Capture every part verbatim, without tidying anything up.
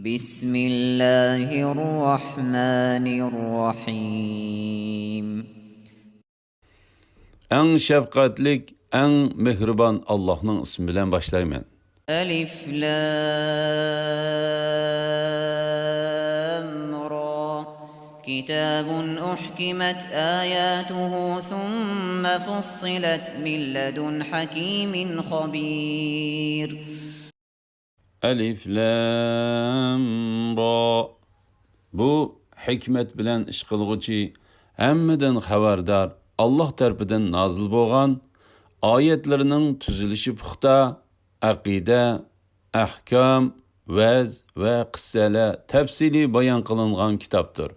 بسم الله الرحمن الرحيم. ئەڭ شەپقەتلىك، ئەڭ مېھرىبان ئاللاھنىڭ ئىسمى بىلەن باشلايمەن. ألف لام را. كتاب أحكمت آياته ثم فصلت من لدن حكيم خبير. ئەلىف لام را. بۇ ھېكمەت بىلەن ئىش قىلغۇچى، ھەممىدىن خەۋەردار، ئاللاھ تەرىپىدىن نازىل بولغان ئايەتلىرىنىڭ تۈزۈلۈشى پۇختا، ئەقىدە، ئەھكام، ۋەز ۋە قىسسەلەر تەپسىلىي بايان قىلىنغان كىتابتۇر.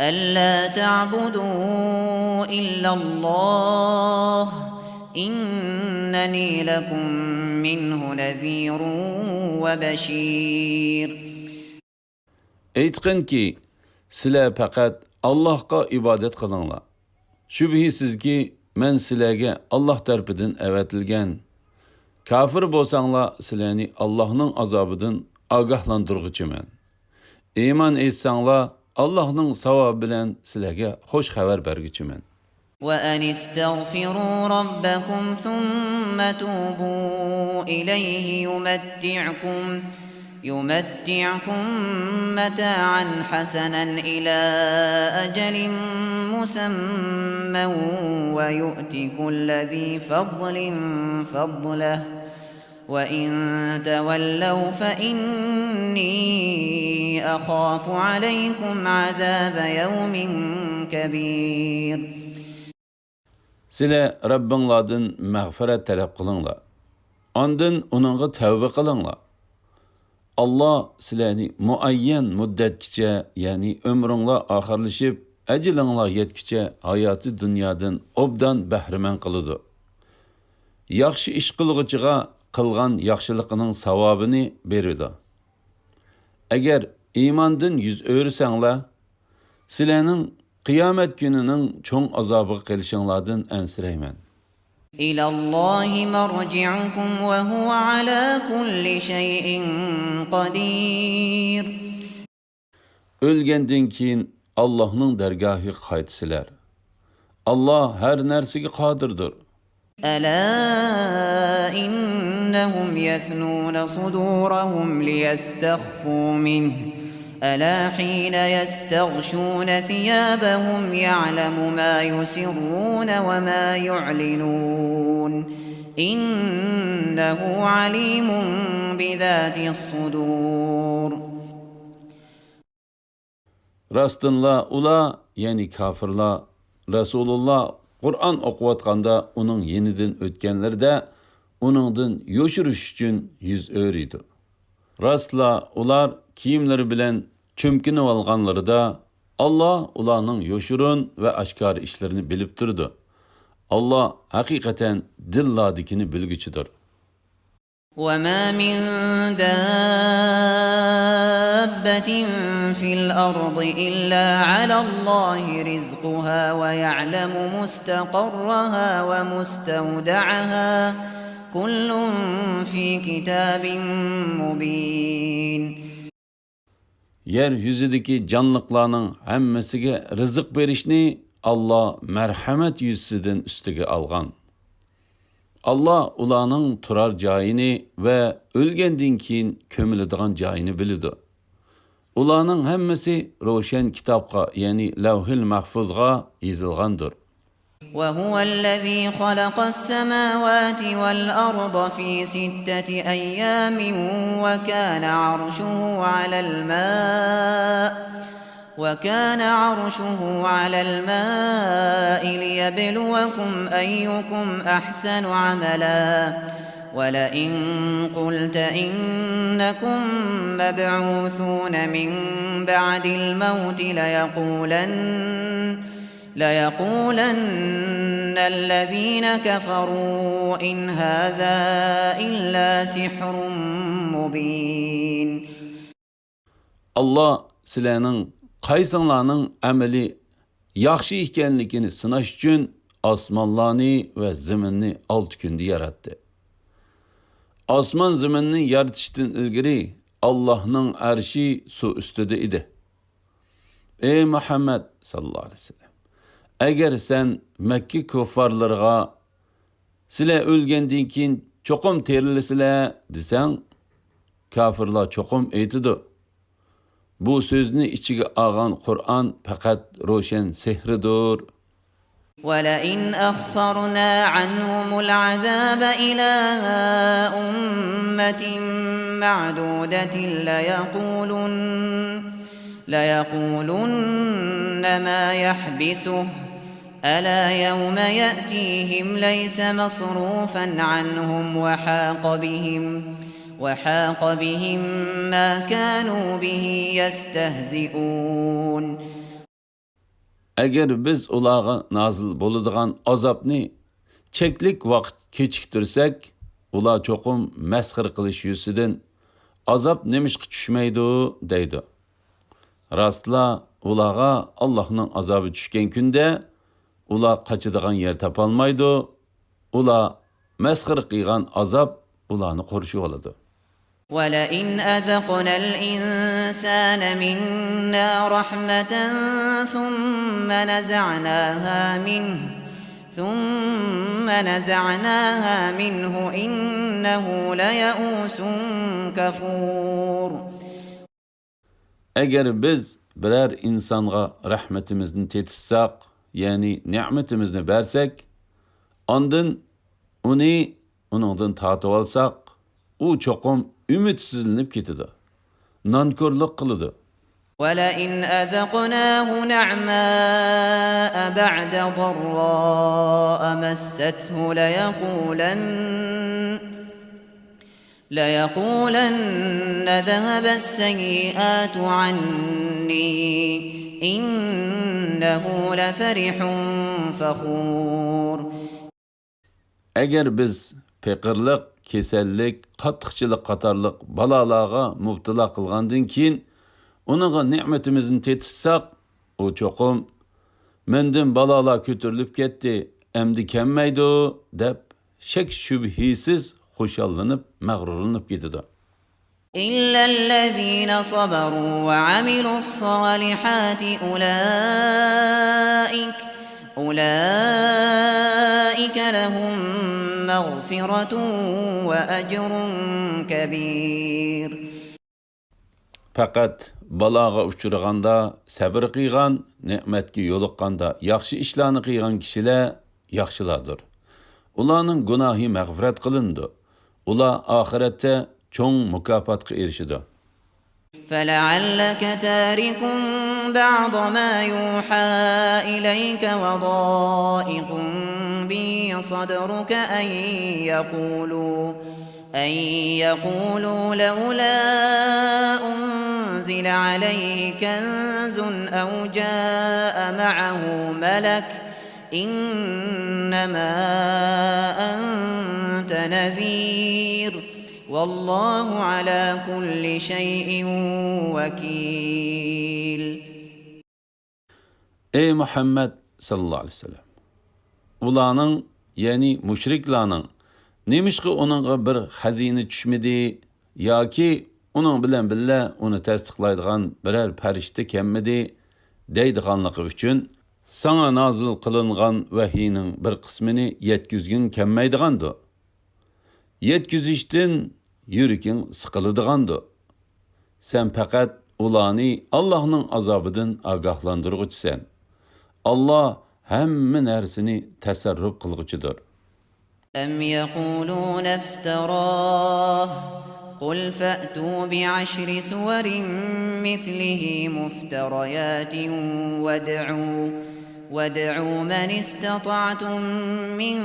ألا تعبدوا إلا الله إنني لكم منه نذير وبشير. ئېيتقىنكى، سىلەر پەقەت ئاللاھقا ئىبادەت قىلىڭلار. شۈبھىسىزكى، مەن سىلەرگە ئاللاھ تەرىپىدىن ئەۋەتىلگەن. كاپىر بولساڭلار، سىلەرنى ئاللاھنىڭ ئازابىدىن ئاگاھلاندۇرغۇچىمەن. ئىمان ئېيتساڭلار، ئاللاھنىڭ ساۋابى بىلەن سىلەرگە خوش خەۋەر بەرگۈچىمەن. وأن استغفروا ربكم ثم توبوا إليه يمتعكم، يمتعكم متاعا حسنا إلى أجل مسمى ويؤت كل ذي فضل فضله وإن تولوا فإني أخاف عليكم عذاب يوم كبير. سىلەر رەببىڭلاردىن مەغپىرەت تەلەپ قىلىڭلار. ئاندىن ئۇنىڭغا تەۋبە قىلىڭلار. ئاللاھ سىلەرنى مۇئەييەن مۇددەتكىچە، يەنى ئۆمرۈڭلار ئاخىرلىشىپ، ئەجىلىڭلار يەتكۈچە ھاياتى دۇنيادىن ئوبدان بەھرىمەن قىلىدۇ. ياخشى ئىش قىلغۇچىغا قىلغان ياخشىلىقىنىڭ ساۋابىنى بېرىدۇ. ئەگەر ئىماندىن يۈز ئۆرۈسەڭلار، سىلەرنىڭ قىيامەت كۈنىنىڭ چوڭ ئازابىغا قېلىشىڭلاردىن ئەنسىرەيمەن. إلى الله مرجعكم وهو على كل شيء قدير. ئۆلگەندىن كېيىن ئاللاھنىڭ دەرگاھىغا قايتىسىلەر. ئاللاھ ھەر نەرسىگە قادىردۇر. ألا إنهم يثنون صدورهم ليستخفوا منه ألا حين يستغشون ثيابهم يعلم ما يسرون وما يعلنون إنه عليم بذات الصدور. راستتىنلا ئۇلار، يەنى كاپىرلار، رەسۇلۇللا قۇرئان ئوقۇۋاتقاندا ئۇنىڭ يېنىدىن ئۆتكەنلىرىدە ئۇنىڭدىن يوشۇرۇش ئۈچۈن يۈز ئۆرۈيدۇ. راستلا ئۇلار كىيىملىرى بىلەن چۆمكىنىۋالغانلىرىدا، ئاللاھ ئۇلارنىڭ يوشۇرۇن ۋە ئاشكارا ئىشلىرىنى بىلىپ تۇرىدۇ. ئاللاھ ھەقىقەتەن دىللاردىكىنى بىلگۈچىدۇر. وما من دابة في الأرض إلا على الله رزقها ويعلم مستقرها ومستودعها كل في كتاب مبين. يەر يۈزىدىكى جانلىقلارنىڭ ھەممىسىگە رىزىق بېرىشنى ئاللاھ مەرھەمەت يۈزىسىدىن ئۈستىگە ئالغان. ئاللاھ ئۇلارنىڭ تۇرار جايىنى ۋە ئۆلگەندىن كېيىن كۆمۈلىدىغان جايىنى بىلىدۇ. ئۇلارنىڭ ھەممىسى روشەن كىتابقا، يەنى لەۋھىل مەھفۇزغا يېزىلغاندۇر. وهو الذي خلق السماوات والأرض في ستة أيام وكان عرشه على الماء وكان عرشه على الماء ليبلوكم أيكم أحسن عملا ولئن قلت إنكم مبعوثون من بعد الموت ليقولن ليقولن الذين كفروا إن هذا إلا سحر مبين. ئاللاھ سىلەرنىڭ قايسىڭلارنىڭ ئەمىلى ياخشى ئىكەنلىكىنى سىناش ئۈچۈن ئاسمانلارنى ۋە زېمىننى ئالتە كۈندە ياراتتى. ئاسمان زېمىننى يارىتىشتىن ئىلگىرى ئاللاھنىڭ ئەرشى سۇ ئۈستىدە ئىدى. ئەي مۇھەممەد ساللاللاھۇ ئەلەيھى ۋەسەللەم، ئەگەر سەن مەككە كۇففارلىرىغا، «سىلەر ئۆلگەندىن كېيىن چوقۇم تىرىلىسىلەر» دېسەڭ، كاپىرلار چوقۇم ئېيتىدۇ، بۇ سۆزنى ئىچىگە ئالغان قۇرئان پەقەت روشەن سېھرىدۇر. ولئن أخرنا عنهم العذاب إلى أمة معدودة ليقولن، ليقولن ما يحبسه، ألا يوم يأتيهم ليس مصروفا عنهم وحاق بهم، وحاق بهم ما كانوا به يستهزئون. ئەگەر بىز ئۇلارغا نازىل بولىدىغان ئازابنى چەكلىك ۋاقىت كېچىكتۈرسەك، ئۇلار چوقۇم مەسخىرە قىلىش يۈزىسىدىن، «ئازاب نېمىشقا چۈشمەيدۇ؟» دەيدۇ. راستلا، ئۇلارغا ئاللاھنىڭ ئازابى چۈشكەن كۈندە ئۇلار قاچىدىغان يەر تاپالمايدۇ. ئۇلار مەسخىرە قىلغان ئازاب ئۇلارنى قورشىۋالىدۇ. ولئن أذقنا الإنسان منا رحمة ثم نزعناها منه، ثم نزعناها منه إنه ليئوس كفور. ئەگەر بىز بىرەر ئىنسانغا رەھمىتىمىزنى تېتىتساق، يەنى نېمىتىمىزنى بەرسەك، ئاندىن ئۇنى ئۇنىڭدىن تارتىۋالساق، ئۇ چوقۇم ئۈمىدسىزلىنىپ كېتىدۇ، نانكورلۇق قىلىدۇ. ولئن أذقناه نعماء بعد ضراء مسته ليقولن، ليقولن ذهب السيئات عني إنه لفرح فخور. ئەگەر بىز پېقىرلىق، كېسەللىك، قاتتىقچىلىق قاتارلىق بالالارغا مۇپتىلا قىلغاندىن كېيىن، ئۇنىڭغا نېمىتىمىزنى تېتىتساق، ئۇ چوقۇم، «مەندىن بالالار كۆتۈرۈلۈپ كەتتى، ئەمدى كەلمەيدۇ» دەپ، شەك-شۈبھىسىز خۇشاللىنىپ، مەغرۇرلىنىپ كېتىدۇ. إلا الذين صبروا وعملوا الصالحات أولئك، أولئك لهم مغفرة وأجر كبير. پەقەت بالاغا ئۇچرىغاندا سەبرى قىلغان، نېمەتكە يولۇققاندا ياخشى ئىشلارنى قىلغان كىشىلەر ياخشىلاردۇر. ئۇلارنىڭ گۇناھى مەغپىرەت قىلىنىدۇ. ئۇلار ئاخىرەتتە چوڭ مۇكاپاتقا ئېرىشىدۇ. فلعلك تارك بعض ما يوحى إليك وضائق به صدرك أن يقولوا، أن يقولوا لولا أنزل عليه كنز أو جاء معه ملك، إنما أنت نذير، والله على كل شيء وكيل. ئەي مۇھەممەد ساللاللاھۇ ئەلەيھى ۋەسەللەم، ئۇلارنىڭ، يەنى مۇشرىكلارنىڭ، «نېمىشقا ئۇنىڭغا بىر خەزىنە چۈشمىدى ياكى ئۇنىڭ بىلەن بىللە ئۇنى تەستىقلايدىغان بىرەر پەرىشتە كەلمىدى؟» دەيدىغانلىقى ئۈچۈن، ساڭا نازىل قىلىنغان ۋەھىينىڭ بىر قىسمىنى يەتكۈزگۈڭ كەلمەيدىغاندۇ؟ يەتكۈزۈشتىن يۈرىكىڭ سىقىلىدىغاندۇ؟ سەن پەقەت ئۇلارنى ئاللاھنىڭ ئازابىدىن ئاگاھلاندۇرغۇچىسەن. ئاللاھ ھەممە نەرسىنى تەسەررۇپ قىلغۇچىدۇر. أم يقولون افتراه، قل فأتوا بعشر سور مثله مفتريات وادعوا، وادعوا من استطعتم من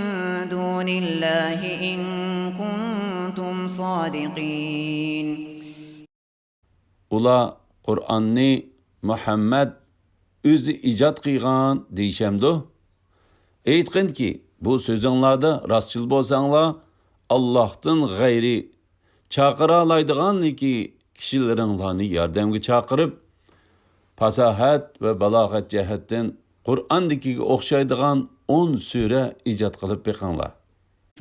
دون الله إن كنتم صادقين. ئۇلار قۇرئاننى مۇھەممەد ئۆزى ئىجاد قىلغان دېيىشەمدۇ؟ ئېيتقىنكى، بۇ سۆزۈڭلاردا راستچىل بولساڭلار، ئاللاھتىن غەيرىي چاقىرالايدىغانكى كىشىلىرىڭلارنى ياردەمگە چاقىرىپ، پاساھەت ۋە بالاغەت جەھەتتىن قۇرئاندىكىگە ئوخشايدىغان ئون سۈرە ئىجاد قىلىپ بېقىڭلار.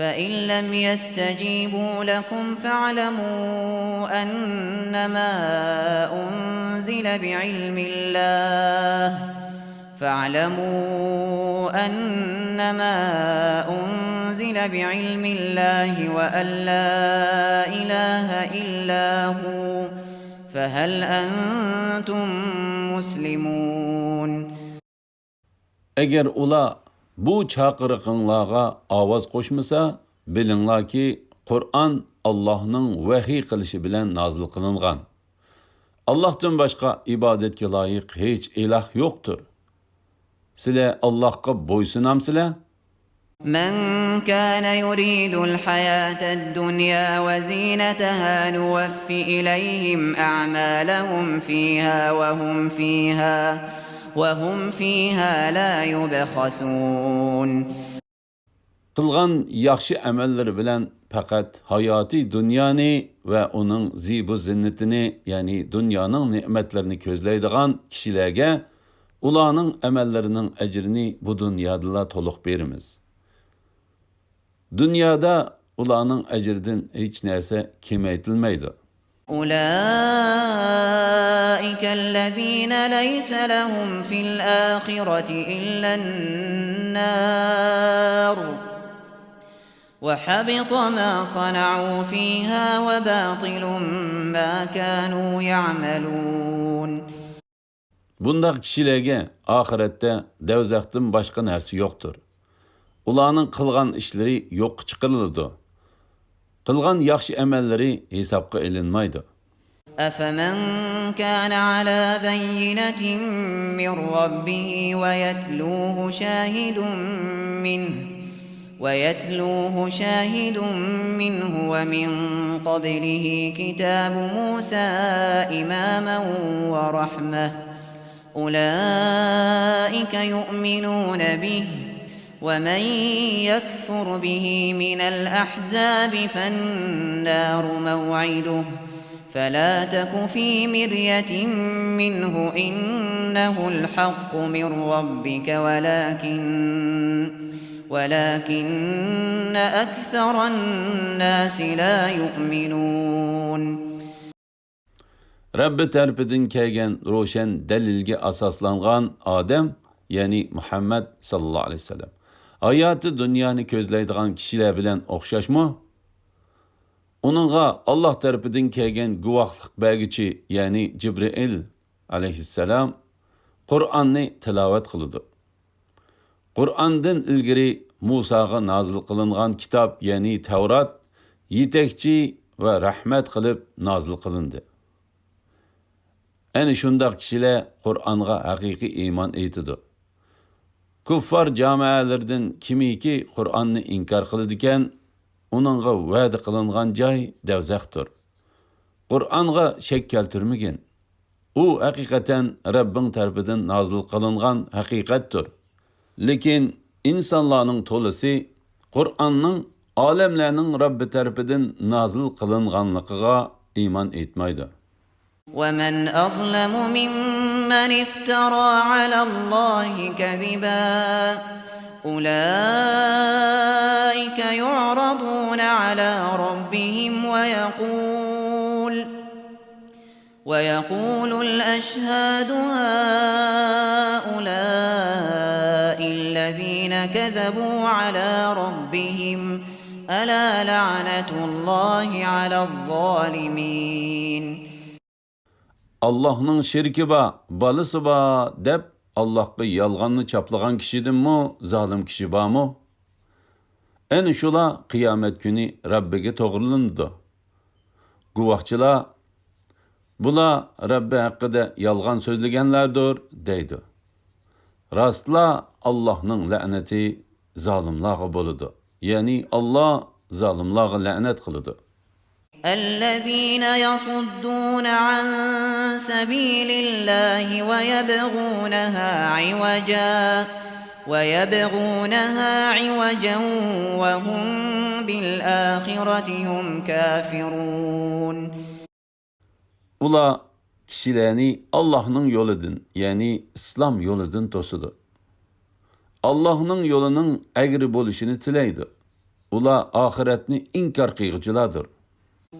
فإن لم يستجيبوا لكم فاعلموا أنما أنزل بعلم الله فاعلموا أنما أنزل بعلم الله وأن لا إله إلا هو فهل أنتم مسلمون. ئەگەر ئۇلار بۇ چاقىرىقىڭلارغا ئاۋاز قوشمىسا، بىلىڭلاركى، قۇرئان ئاللاھنىڭ ۋەھىي قىلىشى بىلەن نازىل قىلىنغان. ئاللاھتىن باشقا ئىبادەتكە لايىق ھېچ ئىلاھ يوقتۇر. سىلەر ئاللاھقا بويسۇنامسىلەر؟ من كان يريد الحياة الدنيا وزينتها نوف إليهم أعمالهم فيها وهم فيها وهم فيها لا يبخسون. قىلغان ياخشى ئەمەللىرى بىلەن پەقەت ھاياتىي دۇنيانى ۋە ئۇنىڭ زىبۇ زىننىتىنى، يەنى دۇنيانىڭ نېمەتلىرىنى كۆزلەيدىغان كىشىلەرگە ئۇلارنىڭ ئەمەللىرىنىڭ ئەجرىنى بۇ دۇنيادىلا تولۇق بېرىمىز. دۇنيادا ئۇلارنىڭ ئەجرىدىن ھېچ نەرسە كېمەيتىلمەيدۇ. أولئك الذين ليس لهم في الآخرة إلا النار وحبط ما صنعوا فيها وباطل ما كانوا يعملون. بۇنداق كىشىلەرگە ئاخىرەتتە دەۋزەختىن باشقا نەرسە يوقتۇر. ئۇلارنىڭ قىلغان ئىشلىرى يوققا چىقىرىلىدۇ. قىلغان ياخشى ئەمەللىرى ھېسابقا ئېلىنمايدۇ. أفمن كان على بينة من ربه ويتلوه شاهد منه ويتلوه شاهد منه ومن قبله كتاب موسى إماما ورحمة أولئك يؤمنون به ومن يكفر به من الأحزاب فالنار موعده فلا تك في مرية منه إنه الحق من ربك ولكن ولكن أكثر الناس لا يؤمنون. رەببى تەرىپىدىن كەلگەن روشەن دەلىلگە ئاساسلانغان ئادەم، يەنى مۇھەممەد ساللاللاھۇ ئەلەيھى ۋەسەللەم، ھاياتى دۇنيانى كۆزلەيدىغان كىشىلەر بىلەن ئوخشاشمۇ؟ ئۇنىڭغا ئاللاھ تەرىپىدىن كەلگەن گۇۋاھلىق بەرگۈچى، يەنى جىبرىئىل ئەلەيھىسسالام قۇرئاننى تىلاۋەت قىلىدۇ. قۇرئاندىن ئىلگىرى مۇساغا نازىل قىلىنغان كىتاب، يەنى تەۋرات، يېتەكچى ۋە رەھمەت قىلىپ نازىل قىلىندى. ئەنە شۇنداق كىشىلەر قۇرئانغا ھەقىقىي ئىمان ئېيتىدۇ. كۇففار جامائەلىرىدىن كىمكى قۇرئاننى ئىنكار قىلىدىكەن، ئۇنىڭغا ۋەدە قىلىنغان جاي دەۋزەختۇر. قۇرئانغا شەك كەلتۈرمىگىن. ئۇ ھەقىقەتەن رەببىڭ تەرىپىدىن نازىل قىلىنغان ھەقىقەتتۇر. لېكىن ئىنسانلارنىڭ تولىسى قۇرئاننىڭ ئالەملەرنىڭ رەببى تەرىپىدىن نازىل قىلىنغانلىقىغا ئىمان ئېيتمايدۇ. ومن أظلم ممن افترى على الله كذبا أولئك يعرضون على ربهم ويقول ويقول الأشهاد هؤلاء الذين كذبوا على ربهم ألا لعنة الله على الظالمين. ئاللاھنىڭ شېرىكى بار، بالىسى بار دەپ، ئاللاھقا يالغاننى چاپلىغان كىشىدىنمۇ زالىم كىشى بارمۇ؟ ئەنە شۇلار قىيامەت كۈنى رەببىگە توغرىلىنىدۇ. گۇۋاھچىلار، بۇلار رەببى ھەققىدە يالغان سۆزلىگەنلەردۇر، دەيدۇ. راستلا، ئاللاھنىڭ لەنىتى زالىملارغا بولىدۇ. يەنى ئاللاھ زالىملارغا لەنەت قىلىدۇ. الذين يصدون عن سبيل الله ويبغونها عوجا ويبغونها عوجا وهم بالآخرة هم كافرون. ئۇلار كىشىلەرنى ئاللاھنىڭ يولىدىن، يەنى ئىسلام يولىدىن توسىدۇ. ئاللاھنىڭ يولىنىڭ ئەگرى بولۇشىنى تىلەيدۇ. ئۇلار ئاخىرەتنى ئىنكار قىلغۇچىلاردۇر.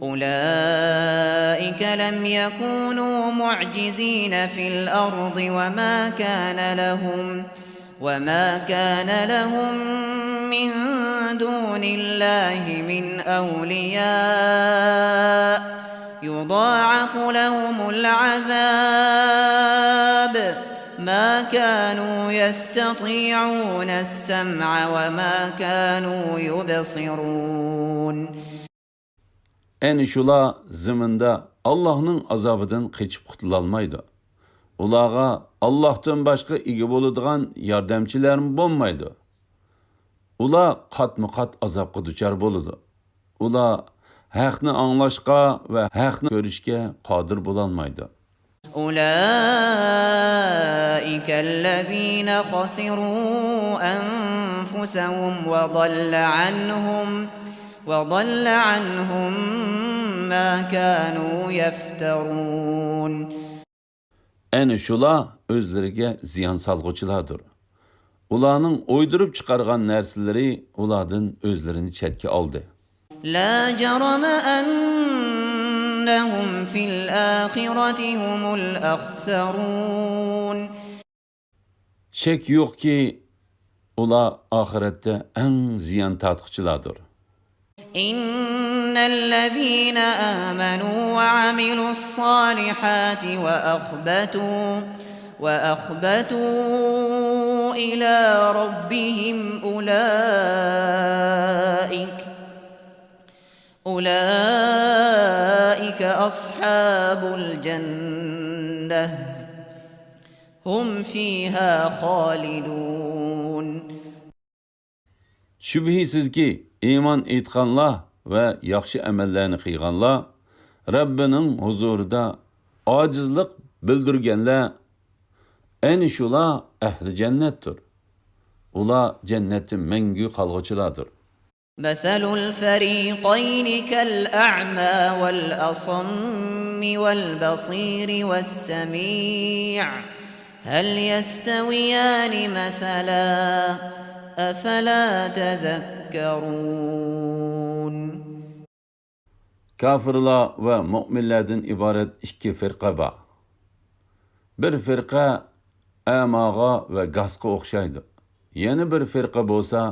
أولئك لم يكونوا معجزين في الأرض وما كان لهم وما كان لهم من دون الله من أولياء يضاعف لهم العذاب ما كانوا يستطيعون السمع وما كانوا يبصرون. ئەنە شۇلار زېمىندا ئاللاھنىڭ ئازابىدىن قېچىپ قۇتۇلالمايدۇ. ئۇلارغا ئاللاھتىن باشقا ئىگە بولىدىغان ياردەمچىلەرمۇ بولمايدۇ. ئۇلار قاتمۇ قات ئازابقا دۇچار بولىدۇ. ئۇلار ھەقنى ئاڭلاشقا ۋە ھەقنى كۆرۈشكە قادىر بولالمايدۇ. أولئك الذين خسروا أنفسهم وضل عنهم وضل عنهم ما كانوا يفترون. ئەنە شۇلار ئۆزلىرىگە زىيان سالغۇچىلاردۇر. ئۇلارنىڭ ئويدۇرۇپ چىقارغان نەرسىلىرى ئۇلاردىن ئۆزلىرىنى چەتكە ئالدى. لا جرم أنهم في الآخرة هم الأخسرون. شەك يوقكى، ئۇلار ئاخىرەتتە ئەڭ زىيان تارتقۇچىلاردۇر. إن الذين آمنوا وعملوا الصالحات وأخبتوا وأخبتوا إلى ربهم أولئك أولئك أصحاب الجنة هم فيها خالدون. شۈبھىسىزكى، ئىمان ئېيتقانلار ۋە ياخشى ئەمەللەرنى قىلغانلار، رەببىنىڭ ھۇزۇرىدا ئاجىزلىق بىلدۈرگەنلەر، ئەنە شۇلار ئەھلى جەننەتتۇر. ئۇلار جەننەتتە مەڭگۈ قالغۇچىلاردۇر. مثل الفريقين كالأعمى والأصم والبصير والسميع هل يستويان مثلا أفلا تذكرون. كاپىرلار ۋە مۆمىنلەردىن ئىبارەت ئىككى فىرقە بار. بىر فىرقە ئەماغا ۋە گاسقا ئوخشايدۇ. يەنە بىر فىرقە بولسا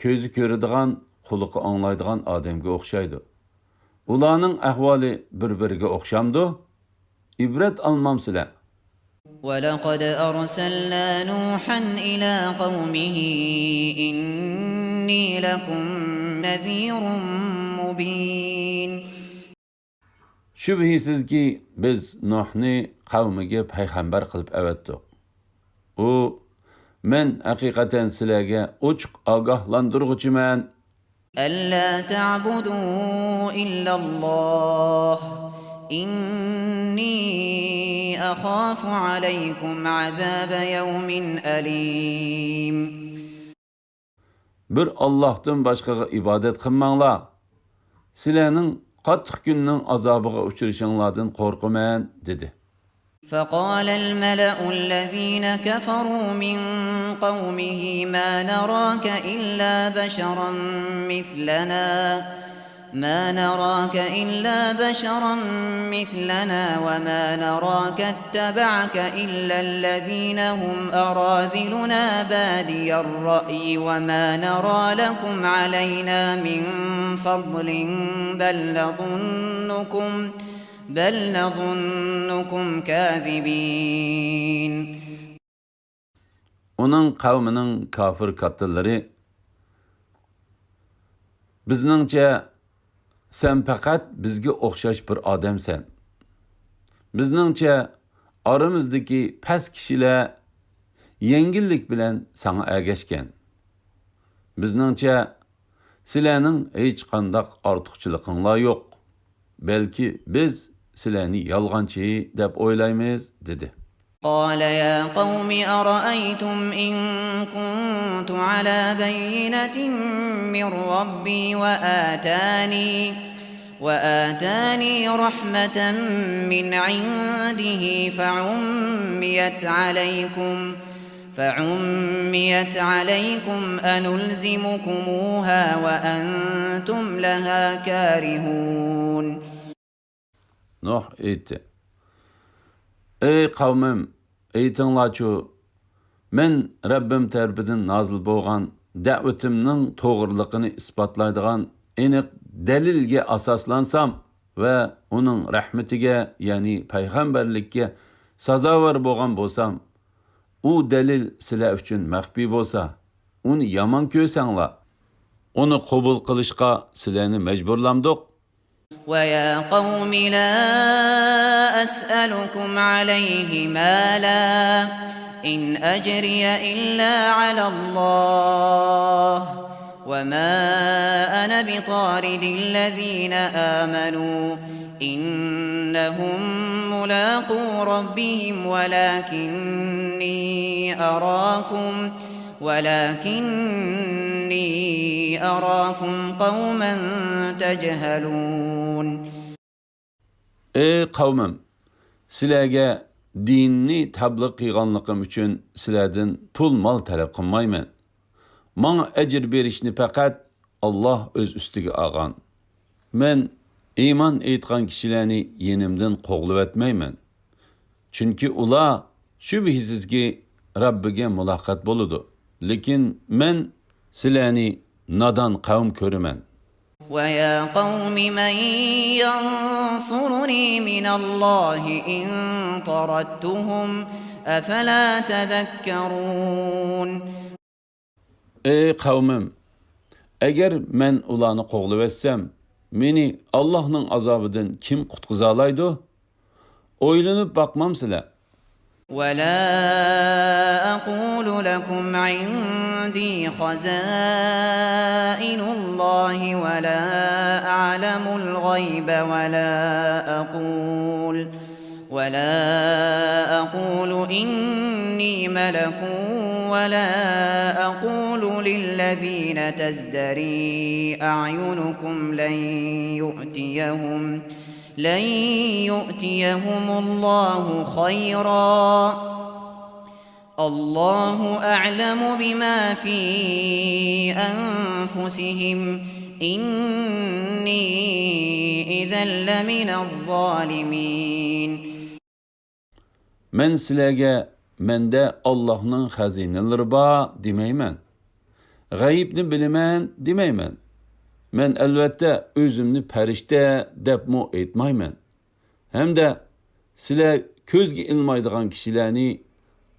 كۆزى كۆرىدىغان، قۇلىقى ئاڭلايدىغان ئادەمگە ئوخشايدۇ. ئۇلارنىڭ ئەھۋالى بىر-بىرىگە ئوخشامدۇ؟ ئىبرەت ئالمامسىلەر؟ ولقد أرسلنا نوحا إلى قومه إني لكم نذير مبين. شۈبھىسىزكى، بىز نۇھنى قەۋمىگە پەيغەمبەر قىلىپ ئەۋەتتۇق. ئۇ، مەن ھەقىقەتەن سىلەرگە ئوچۇق ئاگاھلاندۇرغۇچىمەن. ألا تعبدوا إلا الله إني أخاف عليكم عذاب يوم أليم. بىر ئاللاھتىن باشقىغا ئىبادەت قىلماڭلار. سىلەرنىڭ قاتتىق كۈننىڭ ئازابىغا ئۇچرىشىڭلاردىن قورقىمەن، دېدى. فقال الملأ الذين كفروا من قومه ما نراك إلا بشرا مثلنا ما نراك إلا بشرا مثلنا وما نراك اتبعك إلا الذين هم أراذلنا بادي الرأي وما نرى لكم علينا من فضل بل نظنكم بل نظنكم كاذبين. ئۇنىڭ قەۋمىنىڭ كاپىر كاتتىلىرى، بىزنىڭچە، سەن پەقەت بىزگە ئوخشاش بىر ئادەمسەن. بىزنىڭچە، ئارىمىزدىكى پەس كىشىلەر يەڭگىللىك بىلەن ساڭا ئەگەشكەن. بىزنىڭچە، سىلەرنىڭ ھېچقانداق ئارتۇقچىلىقىڭلار يوق. بەلكى بىز سىلەرنى يالغانچى دەپ ئويلايمىز، دېدى. قال يا قوم أرأيتم إن كنت على بينة من ربي وآتاني وآتاني رحمة من عنده فعميت عليكم فعميت عليكم أنلزمكموها وأنتم لها كارهون. نۇھ ئېيتتى: ئەي قەۋمىم، ئېيتىڭلارچۇ، مەن رەببىم تەرىپىدىن نازىل بولغان دەۋىتىمنىڭ توغرىلىقىنى ئىسپاتلايدىغان ئېنىق دەلىلگە ئاساسلانسام ۋە ئۇنىڭ رەھمىتىگە، يەنى پەيغەمبەرلىككە سازاۋەر بولغان بولسام، ئۇ دەلىل سىلەر ئۈچۈن مەخپىي بولسا، ئۇنى يامان كۆرسەڭلار، ئۇنى قوبۇل قىلىشقا سىلەرنى مەجبۇرلامدۇق؟ ويا قوم لا أسألكم عليه مالا إن أجري إلا على الله وما أنا بطارد الذين آمنوا إنهم ملاقو ربهم ولكني أراكم ولكني أراكم قوما تجهلون. ئەي قەۋمىم، سىلەرگە دىننى تەبلىغ قىلغانلىقىم ئۈچۈن سىلەردىن پۇل مال تەلەپ قىلمايمەن. ماڭا ئەجىر بېرىشنى پەقەت ئاللاھ ئۆز ئۈستىگە ئالغان. مەن ئىمان ئېيتقان كىشىلەرنى يېنىمدىن قوغلىۋەتمەيمەن. چۈنكى ئۇلار شۈبھىسىزكى رەببىگە مۇلاقات بولىدۇ. لېكىن مەن سىلەرنى نادان قەۋم كۆرىمەن. ويا قوم من ينصرني من الله إن طردتهم أفلا تذكرون. ئەي قەۋمىم، ئەگەر مەن ئۇلارنى قوغلىۋەتسەم، مېنى ئاللاھنىڭ ئازابىدىن كىم قۇتقۇزالايدۇ؟ ئويلىنىپ باقمامسىلەر؟ ولا أقول لكم عندي خزائن الله ولا أعلم الغيب ولا أقول ولا أقول إني ملك ولا أقول للذين تزدري أعينكم لن يؤتيهم لن يؤتيهم الله خيرا الله أعلم بما في أنفسهم إني إذا لمن الظالمين. مەن سىلەرگە مەندە ئاللاھنىڭ خەزىنىلىرى بار دېمەيمەن. غەيىبنى بىلىمەن دېمەيمەن. مەن ئەلۋەتتە ئۆزۈمنى پەرىشتە دەپمۇ ئېيتمايمەن. ھەمدە سىلەر كۆزگە ئىلمايدىغان كىشىلەرنى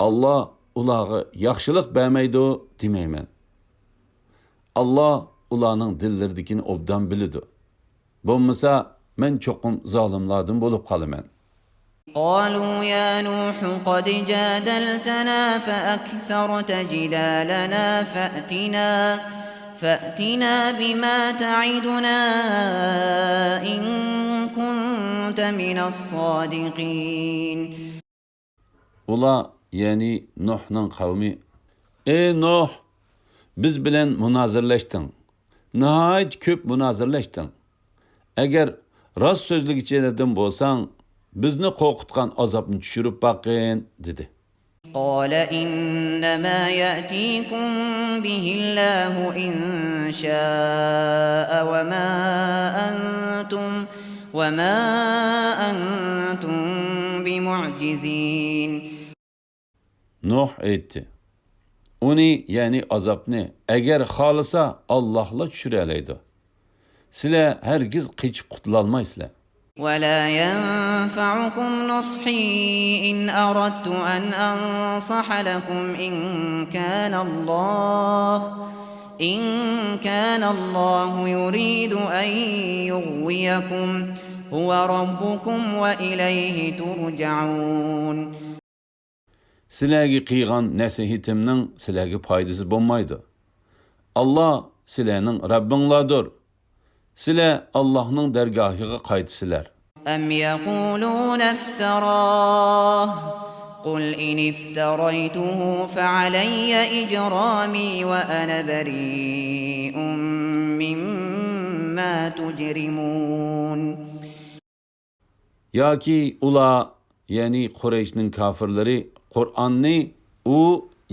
ئاللاھ ئۇلارغا ياخشىلىق بەرمەيدۇ دېمەيمەن. ئاللاھ ئۇلارنىڭ دىللىرىدىكىنى ئوبدان بىلىدۇ. بولمىسا، مەن چوقۇم زالىملاردىن بولۇپ قالىمەن. قالوا يا نوح قد جادلتنا فأكثرت جدالنا فأتنا، فأتنا بما تعدنا إن كنت من الصادقين. ئۇلار، يەنى نۇھنىڭ قەۋمى: ئەي نۇھ، بىز بىلەن مۇنازىرىلەشتىڭ. ناھايىتى كۆپ مۇنازىرىلەشتىڭ. ئەگەر راست سۆزلىگۈچىلەردىن بولساڭ، بىزنى قورقۇتقان ئازابنى چۈشۈرۈپ باققىن، دېدى. قال إنما يأتيكم به الله إن شاء وما أنتم، وما أنتم بمعجزين. نۇھ ئېيتتى: ئۇنى، يەنى ئازابنى، ئەگەر خالىسا، ئاللاھلا چۈشۈرەلەيدۇ. سىلەر ھەرگىز قېچىپ قۇتۇلالمايسىلەر. ولا ينفعكم نصحي إن أردت أن أنصح لكم إن كان الله، إن كان الله يريد أن يغويكم هو ربكم وإليه ترجعون. سىلەرگە قىلغان نەسىھىتىمنىڭ سىلەرگە پايدىسى بولمايدۇ. ئاللاھ سىلەرنىڭ رەببىڭلاردۇر. سىلەر ئاللاھنىڭ دەرگاھىغا قايتىسىلەر. أم يقولون افتراه قل إن افتريته فعلي إجرامي وأنا بريء مما تجرمون. ياكى ئۇلار، يەنى قۇرەيشنىڭ كاپىرلىرى، قۇرئاننى ئۇ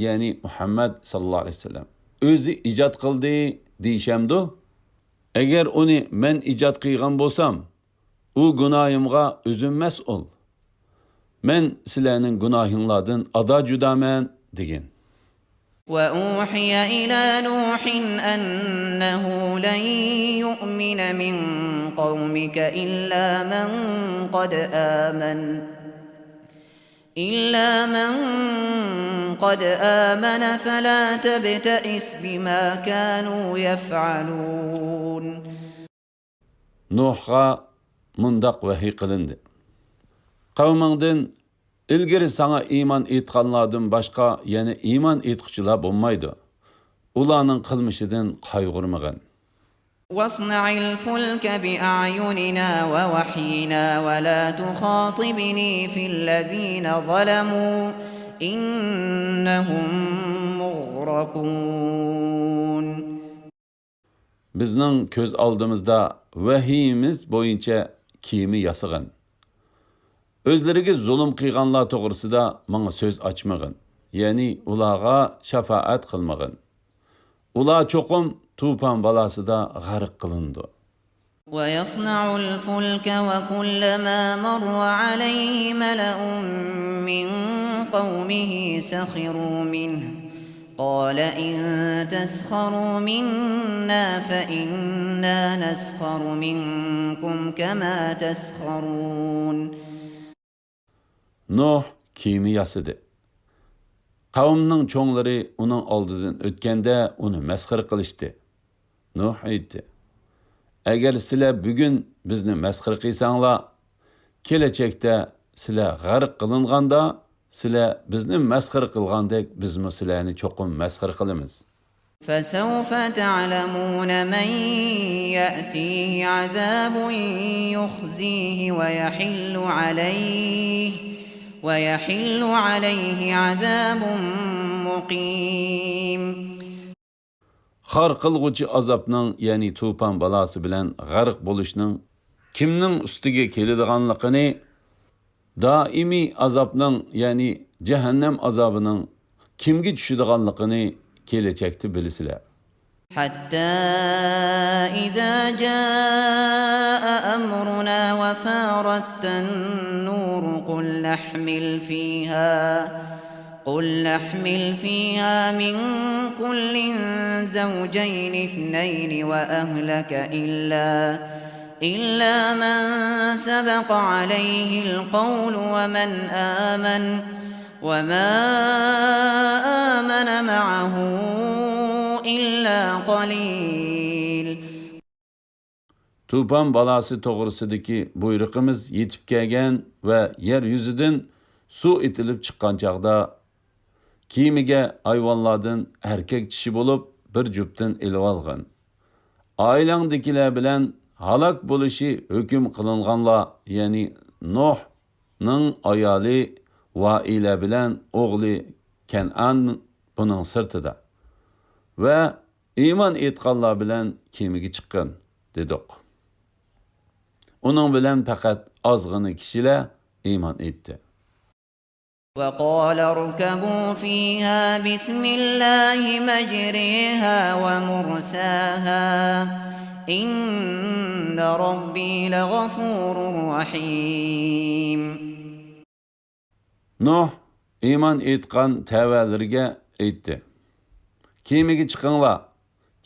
يەنى مۇھەممەد ساللاللاھۇ ئەلەيھى ۋەسەللەم، ئۆزى ئىجاد قىلدى دېيىشەمدۇ؟ ئەگەر ئۇنى مەن ئىجاد قىلغان بولسام، ئۇ گۇناھىمغا ئۆزۈم مەسئۇل. مەن سىلەرنىڭ گۇناھىڭلاردىن ئادا جۇدامەن، دېگەن. وأوحي إلى نوح أنه لن يؤمن من قومك إلا من قد آمن، إلا من قد آمن فلا تبتئس بما كانوا يفعلون. نۇھقا مۇنداق ۋەھىي قىلىندى: قەۋمىڭدىن ئىلگىرى ساڭا ئىمان ئېيتقانلاردىن باشقا يەنە ئىمان ئېيتقۇچىلار بولمايدۇ. ئۇلارنىڭ قىلمىشىدىن قايغۇرمىغىن. واصنع الفلك بأعيننا ووحينا ولا تخاطبني في الذين ظلموا إنهم مغرقون. بىزنىڭ كۆز ئالدىمىزدا ۋەھىيىمىز بويىچە كېمە ياسىغىن. ئۆزلىرىگە زۇلۇم قىلغانلار توغرىسىدا ماڭا سۆز ئاچمىغىن، يەنى ئۇلارغا شاپائەت قىلمىغىن. ئۇلار چوقۇم توپان بالاسىدا غەرق قىلىنىدۇ. ويصنع الفلك وكلما مر عليه ملأ من قومه سخروا منه قال إن تسخروا منا فإنا نسخر منكم كما تسخرون. نۇھ كېمە ياسىدى. قەۋمنىڭ چوڭلىرى ئۇنىڭ ئالدىدىن ئۆتكەندە ئۇنى مەسخىرە قىلىشتى. نۇھ ئېيتتى: ئەگەر سىلەر بۈگۈن بىزنى مەسخىرە قىلساڭلار، كېلەچەكتە سىلەر غەرق قىلىنغاندا، سىلەر بىزنى مەسخىرە قىلغاندەك بىزمۇ سىلەرنى چوقۇم مەسخىرە قىلىمىز. فسوف تعلمون من يأتيه عذاب يخزيه ويحل عليه، ويحل عليه عذاب مقيم. خار قىلغۇچى ئازابنىڭ، يەنى توپان بالاسى بىلەن غەرق بولۇشنىڭ كىمنىڭ ئۈستىگە كېلىدىغانلىقىنى، دائىمىي ئازابنىڭ، يەنى جەھەننەم ئازابىنىڭ كىمگە چۈشىدىغانلىقىنى كېلەچەكتە بىلىسىلەر. حتى إذا جاء أمرنا وفارت النور قل نحمل فيها قل نحمل فيها من كل زوجين اثنين وأهلك إلا، إلا من سبق عليه القول ومن آمن وما آمن معه إلا قليل. توپان بالاسى توغرىسىدىكى بۇيرۇقىمىز يېتىپ كەلگەن ۋە يەر يۈزىدىن سۇ ئېتىلىپ چىققان چاغدا، كېمىگە ھايۋانلاردىن ئەركەك چىشى بولۇپ بىر جۈپتىن ئېلىۋالغىن. ئائىلەڭدىكىلەر بىلەن ھالاك بولۇشى ھۆكۈم قىلىنغانلار، يەنى نۇھنىڭ ئايالى ۋائىلە بىلەن ئوغلى كەنئان بۇنىڭ سىرتىدا ۋە ئىمان ئېيتقانلار بىلەن كېمىگە چىققىن، دېدۇق. ئۇنىڭ بىلەن پەقەت ئازغىنە كىشىلەر ئىمان ئېيتتى. وقال اركبوا فيها بسم الله مجريها ومرساها إن ربي لغفور رحيم. نۇھ ئىمان ئېيتقان تەۋەلىرىگە ئېيتتى: كېمىگە چىقىڭلار،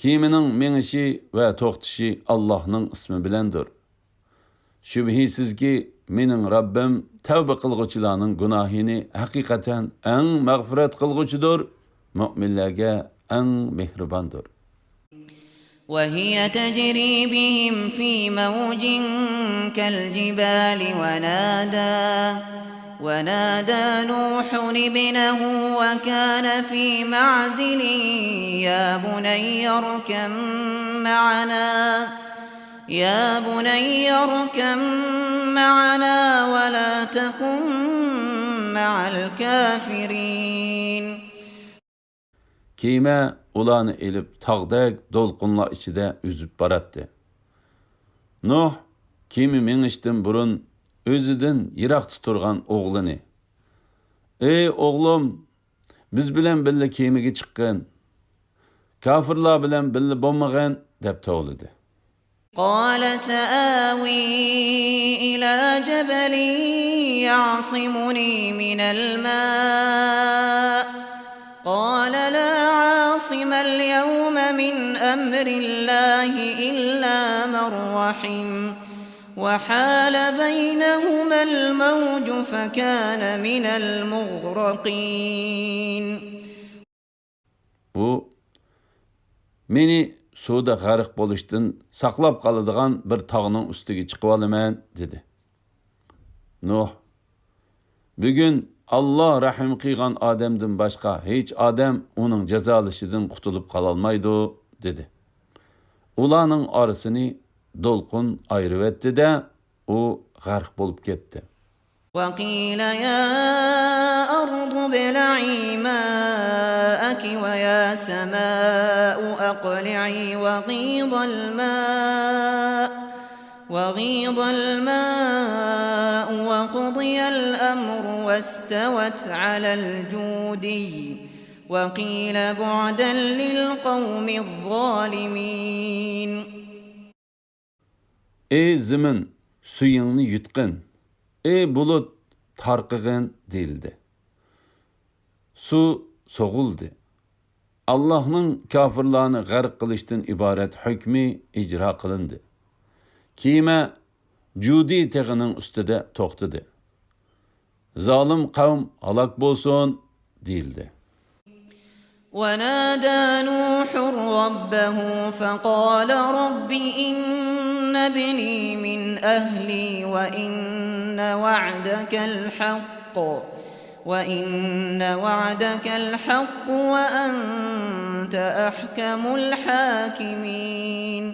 كېمىنىڭ مېڭىشى ۋە توختىشى ئاللاھنىڭ ئىسمى بىلەندۇر. شۈبھىسىزكى، مېنىڭ رەببىم تەۋبە قىلغۇچىلارنىڭ گۇناھىنى ھەقىقەتەن ئەڭ مەغپىرەت قىلغۇچىدۇر، مۆمىنلەرگە ئەڭ مېھرىباندۇر. وهي تجري بهم في موج كالجبال ونادى، ونادى نوح ابنه وكان في معزل يا بني اركب معنا، يا بني اركب معنا ولا تكن مع الكافرين. كېمە ئۇلارنى ئېلىپ تاغدەك دولقۇنلار ئىچىدە ئۈزۈپ باراتتى. نۇھ كېمە مېڭىشتىن بۇرۇن ئۆزىدىن يىراقتا تۇرغان ئوغلىنى: ئەي ئوغلۇم، بىز بىلەن بىللە كېمىگە چىققىن، كاپىرلار بىلەن بىللە بولمىغىن» دەپ توۋلىدى. قال سآوي إلى جبل يعصمني من الماء قال لا عاصم اليوم من أمر الله إلا من رحم وحال بينهما الموج فكان من المغرقين. ئۇ، «مېنى سۇدا غەرق بولۇشتىن ساقلاپ قالىدىغان بىر تاغنىڭ ئۈستىگە چىقىۋالىمەن» دېدى. نۇھ، «بۈگۈن ئاللا رەھىم قىلغان ئادەمدىن باشقا ھېچ ئادەم ئۇنىڭ جازالىشىدىن قۇتۇلۇپ قالالمايدۇ» دېدى. ئۇلارنىڭ ئارىسىنى دولقۇن ئايرىۋەتتى-دە، ئۇ غەرق بولۇپ كەتتى. وقيل يا أرض ابلعي ماءك ويا سماء أقلعي وغيض الماء وغيض الماء وقضي الأمر واستوت على الجودي وقيل بعدا للقوم الظالمين. «ئەي زېمىن، سۈيۈڭنى يۇتقىن، ئەي بۇلۇت، تارقىغىن» دېيىلدى. سۇ سوغۇلدى. ئاللاھنىڭ كاپىرلارنى غەرق قىلىشتىن ئىبارەت ھۆكمى ئىجرا قىلىندى. كېمە جۇدى تېغىنىڭ ئۈستىدە توختىدى. «زالىم قەۋم ھالاك بولسۇن» دېيىلدى. ونادى نوح ربه فقال رب إن ابني من أهلي وإن وعدك الحق وإن وعدك الحق وأنت أحكم الحاكمين.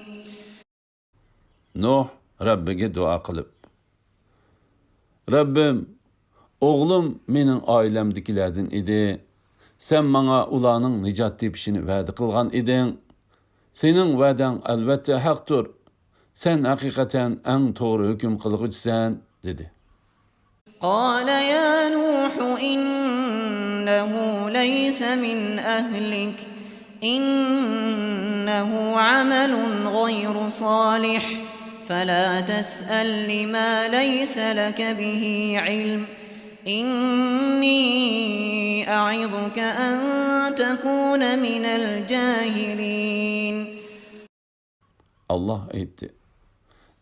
نوح رەببىگە دۇئا قىلىپ، «رەببىم، ئوغلۇم مېنىڭ ئائىلەمدىكىلەردىن ئىدى. سەن ماڭا ئۇلارنىڭ نىجات تېپىشىنى ۋەدە قىلغان ئىدىڭ. سېنىڭ ۋەدەڭ ئەلۋەتتە ھەقتۇر. سەن ھەقىقەتەن ئەڭ توغرا ھۆكۈم قىلغۇچىسەن» دېدى. قال يا نوح إنه ليس من أهلك إنه عمل غير صالح فلا تسألني ما ليس لك به علم إني أعظك أن تكون من الجاهلين. ئاللاھ ئېيتتى: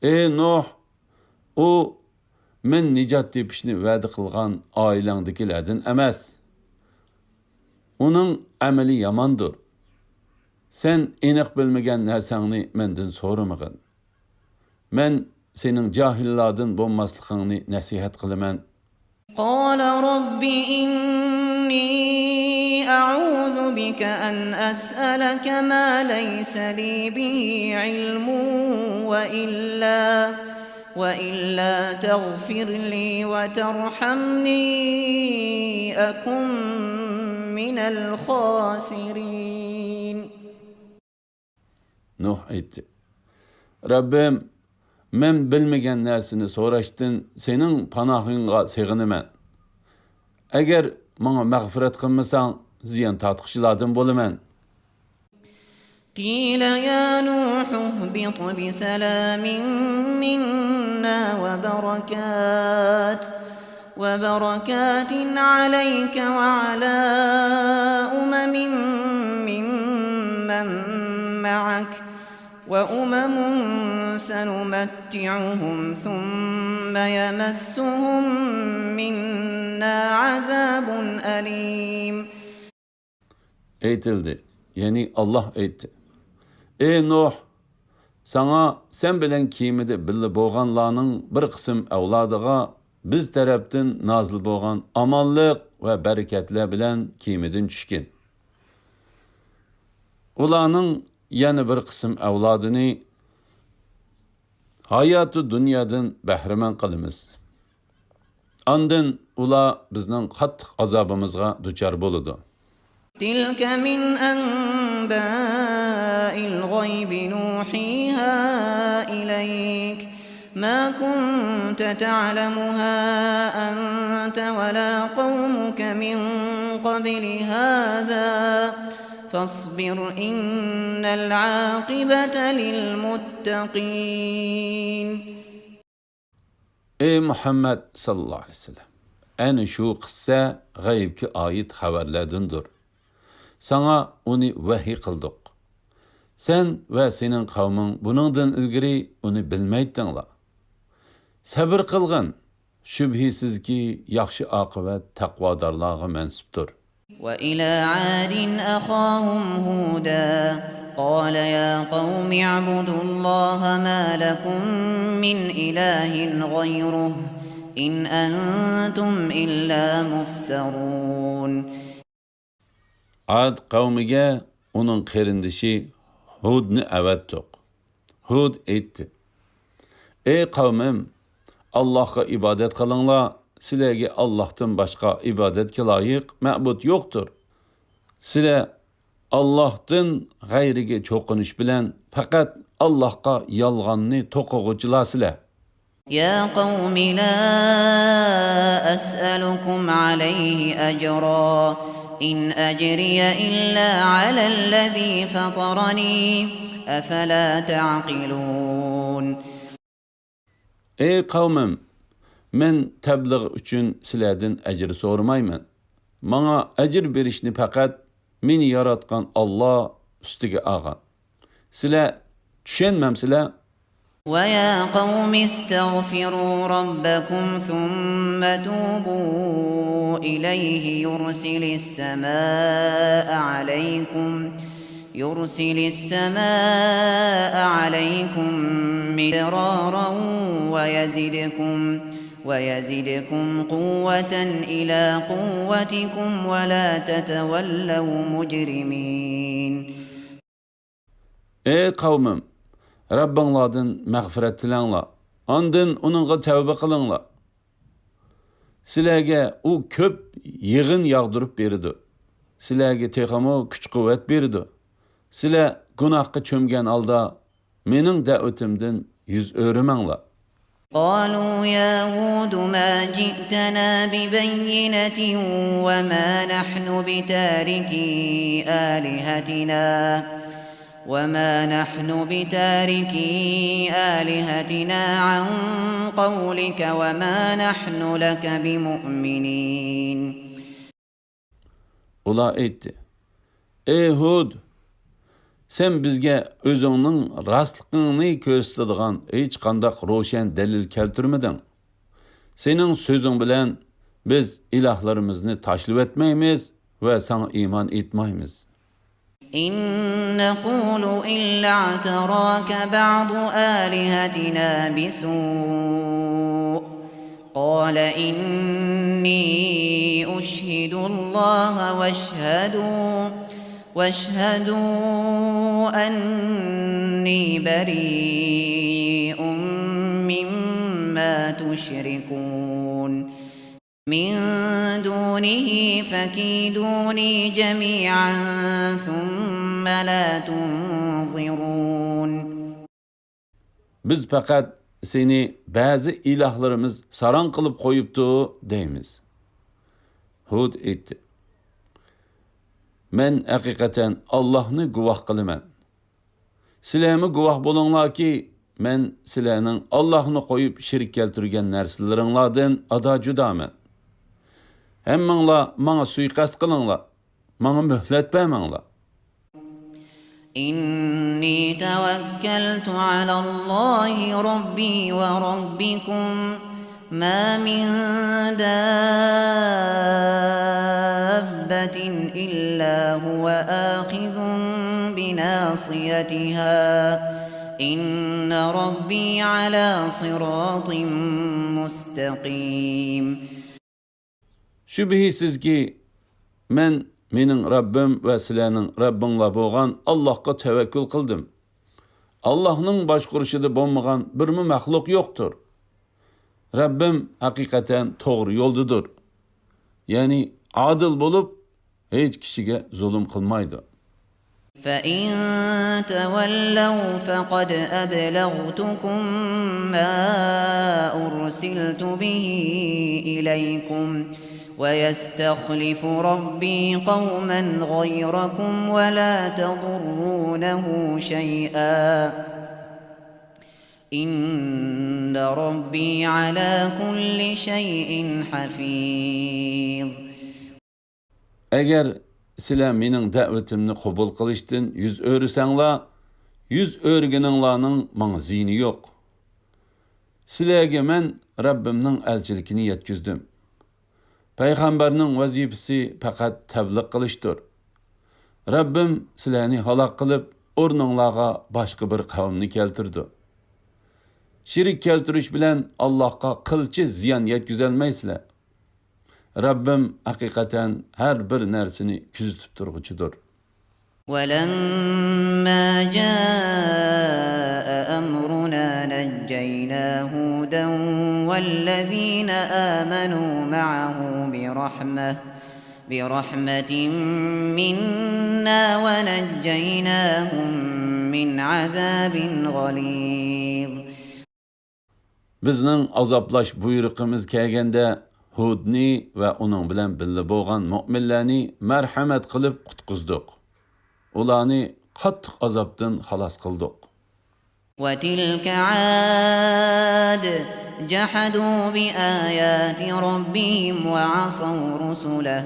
«ئەي نۇھ، ئۇ مەن نىجات تېپىشنى ۋەدە قىلغان ئائىلەڭدىكىلەردىن ئەمەس. ئۇنىڭ ئەمىلى ياماندۇر. سەن ئېنىق بىلمىگەن نەرسەڭنى مەندىن سورىمىغىن. مەن سېنىڭ جاھىللاردىن بولماسلىقىڭنى نەسىھەت قىلىمەن.» قال رب إني أعوذ بك أن أسألك ما ليس لي به علم وإلا، وإلا تغفر لي وترحمني أكن من الخاسرين. نۇھ ئېيتتى: «رەببىم، مەن بىلمىگەن نەرسىنى سوراشتىن سېنىڭ پاناھىڭغا سېغىنىمەن. ئەگەر ماڭا مەغپىرەت قىلمىساڭ، زىيان تارتقۇچىلاردىن بولىمەن.» قيل يا نوح اهبط بسلام منا وبركات وبركات عليك وعلى أمم ممن معك وأمم سنمتعهم ثم يمسهم منا عذاب أليم. ئېيتىلدى، يەنى ئاللاھ ئېيتتى: «ئەي نۇھ، ساڭا سەن بىلەن كېمىدە بىللە بولغانلارنىڭ بىر قىسىم ئەۋلادىغا بىز تەرەپتىن نازىل بولغان ئامانلىق ۋە بەرىكەتلەر بىلەن كېمىدىن چۈشكىن. ئۇلارنىڭ يەنە بىر قىسىم ئەۋلادىنى ھاياتى دۇنيادىن بەھرىمەن قىلىمىز. ئاندىن ئۇلار بىزنىڭ قاتتىق ئازابىمىزغا دۇچار بولىدۇ.» تلك من أنباء الغيب نوحيها إليك ما كنت تعلمها أنت ولا قومك من قبل هذا فاصبر إن العاقبة للمتقين. ئەي مۇھەممەد ساللاللاھۇ ئەلەيھى ۋەسەللەم، ئەنە شۇ قىسسە غەيىبكە ئائىت خەۋەرلەردىندۇر. ساڭا ئۇنى ۋەھىي قىلدۇق. سەن ۋە سېنىڭ قەۋمىڭ بۇنىڭدىن ئىلگىرى ئۇنى بىلمەيتتىڭلار. سەبرى قىلغىن، شۈبھىسىزكى، ياخشى ئاقىۋەت تەقۋادارلارغا مەنسۇپتۇر. وإلى عاد أخاهم هودا قال يا قوم اعبدوا الله ما لكم من إله غيره إن أنتم إلا مفترون. ئاد قەۋمىگە ئۇنىڭ قېرىندىشى ھۇدنى ئەۋەتتۇق. ھۇد ئېيتتى: ئەي قەۋمىم، ئاللاھقا ئىبادەت قىلىڭلار، سىلەرگە ئاللاھتىن باشقا ئىبادەتكە لايىق مەبۇد يوقتۇر. سىلەر ئاللاھتىن غەيرىگە چوقۇنۇش بىلەن پەقەت ئاللاھقا يالغاننى توقۇغۇچىلار سىلەر. يا قوم لا أسألكم عليه أجرا إن أجري إلا على الذي فطرني أفلا تعقلون. ئەي قەۋمىم، مەن تەبلىغ ئۈچۈن سىلەردىن ئەجىر سورىمايمەن. ماڭا ئەجىر بېرىشنى پەقەت مېنى ياراتقان ئاللا ئۈستىگە ئالغان. سىلەر چۈشەنمەمسىلەر؟ ويا قوم استغفروا ربكم ثم توبوا إليه يرسل السماء عليكم يرسل السماء عليكم مدرارا ويزدكم ويزدكم قوة إلى قوتكم ولا تتولوا مجرمين. ئەي قەۋمىم، رەببىڭلاردىن مەغپىرەت تىلەڭلار، ئاندىن ئۇنىڭغا تەۋبە قىلىڭلار. سىلەرگە ئۇ كۆپ يېغىن ياغدۇرۇپ بېرىدۇ. سىلەرگە تېخىمۇ كۈچ-قۇۋۋەت بېرىدۇ. سىلەر گۇناھقا چۆمگەن ھالدا مېنىڭ دەۋىتىمدىن يۈز ئۆرۈمەڭلار. قالوا يا هود ما جئتنا ببينة وما نحن بتاركي آلهتنا وما نحن بتاركي آلهتنا عن قولك وما نحن لك بمؤمنين. ئۇلار ئېيتتى: ئەي ھۇد، سەن بىزگە ئۆزۈڭنىڭ راستلىقىڭنى كۆرسىتىدىغان ھېچقانداق روشەن دەلىل كەلتۈرمىدىڭ. سېنىڭ سۆزۈڭ بىلەن بىز ئىلاھلىرىمىزنى تاشلىۋەتمەيمىز ۋە ساڭا ئىمان ئېيتمايمىز. إن نقول إلا اعتراك بعض آلهتنا بسوء قال إني أشهد الله واشهدوا واشهدوا أني بريء مما تشركون من دونه فكيدوني جميعا ثم لا تنظرون. بىز پەقەت سېنى بەزى ئىلاھلىرىمىز ساراڭ قىلىپ قويۇپتۇ دەيمىز. ھۇد ئېيتتى: مەن ھەقىقەتەن ئاللاھنى گۇۋاھ قىلىمەن. سىلەرمۇ گۇۋاھ بولۇڭلاركى، مەن سىلەرنىڭ ئاللاھنى قويۇپ شېرىك كەلتۈرگەن نەرسىلىرىڭلاردىن ئادا-جۇدامەن. ھەممىڭلار ماڭا سۇيىقەست قىلىڭلار، ماڭا مۆھلەت بەرمەڭلار. إني توكلت على الله ربي وربكم ما من دابة إلا هو آخذ بناصيتها إن ربي على صراط مستقيم. شۈبھىسىزكى، مەن مېنىڭ رەببىم ۋە سىلەرنىڭ رەببىڭلار بولغان ئاللاھقا تەۋەككۈل قىلدىم. ئاللاھنىڭ باشقۇرۇشىدا بولمىغان بىرمۇ مەخلۇق يوقتۇر. رەببىم ھەقىقەتەن توغرا يولدىدۇر. يەنى ئادىل بولۇپ، ھېچ كىشىگە زۇلۇم قىلمايدۇ. فإن تولوا فقد أبلغتكم ما أرسلت به إليكم ويستخلف ربي قوما غيركم ولا تضرونه شيئا إن ربي على كل شيء حفيظ. ئەگەر سىلەر مېنىڭ دەۋىتىمنى قوبۇل قىلىشتىن يۈز ئۆرۈسەڭلار، يۈز ئۆرۈگىنىڭلارنىڭ ماڭا زىيىنى يوق. سىلەرگە مەن رەببىمنىڭ ئەلچىلىكىنى يەتكۈزدۈم. پەيغەمبەرنىڭ ۋەزىپىسى پەقەت تەبلىغ قىلىشتۇر. رەببىم سىلەرنى ھالاك قىلىپ، ئورنۇڭلارغا باشقا بىر قەۋمنى كەلتۈرىدۇ. شېرىك كەلتۈرۈش بىلەن ئاللاھقا قىلچە زىيان يەتكۈزەلمەيسىلەر. رەببىم ھەقىقەتەن ھەر بىر نەرسىنى كۆزىتىپ تۇرغۇچىدۇر. ولما جاء أمرنا نجينا هودا والذين آمنوا معه برحمة برحمة منا ونجيناهم من عذاب غليظ. بىزنىڭ ئازابلاش بۇيرۇقىمىز كەلگەندە، ھۇدنى ۋە ئۇنىڭ بىلەن بىللە بولغان مۆمىنلەرنى مەرھەمەت قىلىپ قۇتقۇزدۇق. ئۇلارنى قاتتىق ئازابتىن خالاس قىلدۇق. وتلك عاد جحدوا بآيات ربهم وعصوا رسله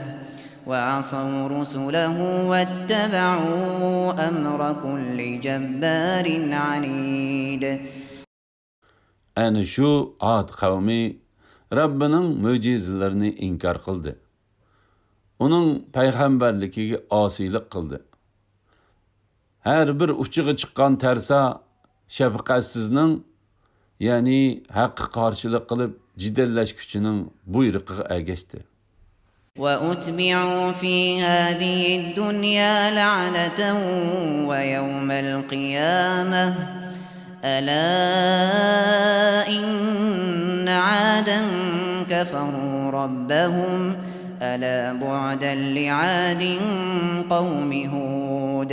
وعصوا رسله واتبعوا أمر كل جبار عنيد. ئەنە شۇ ئاد قەۋمى رەببىنىڭ مۆجىزىلىرىنى ئىنكار قىلدى. ئۇنىڭ پەيغەمبەرلىكىگە ئاسىيلىق قىلدى. ھەر بىر ئۇچىغا چىققان تەرسا شەپقەتسىزنىڭ، يەنى ھەققە قارشىلىق قىلىپ جېدەللەشكۈچىنىڭ بۇيرۇقىغا ئەگەشتى. وأتبعوا في هذه الدنيا لعنة ويوم القيامة ألا إن عادا كفروا ربهم ألا بعدا لعاد قوم هود.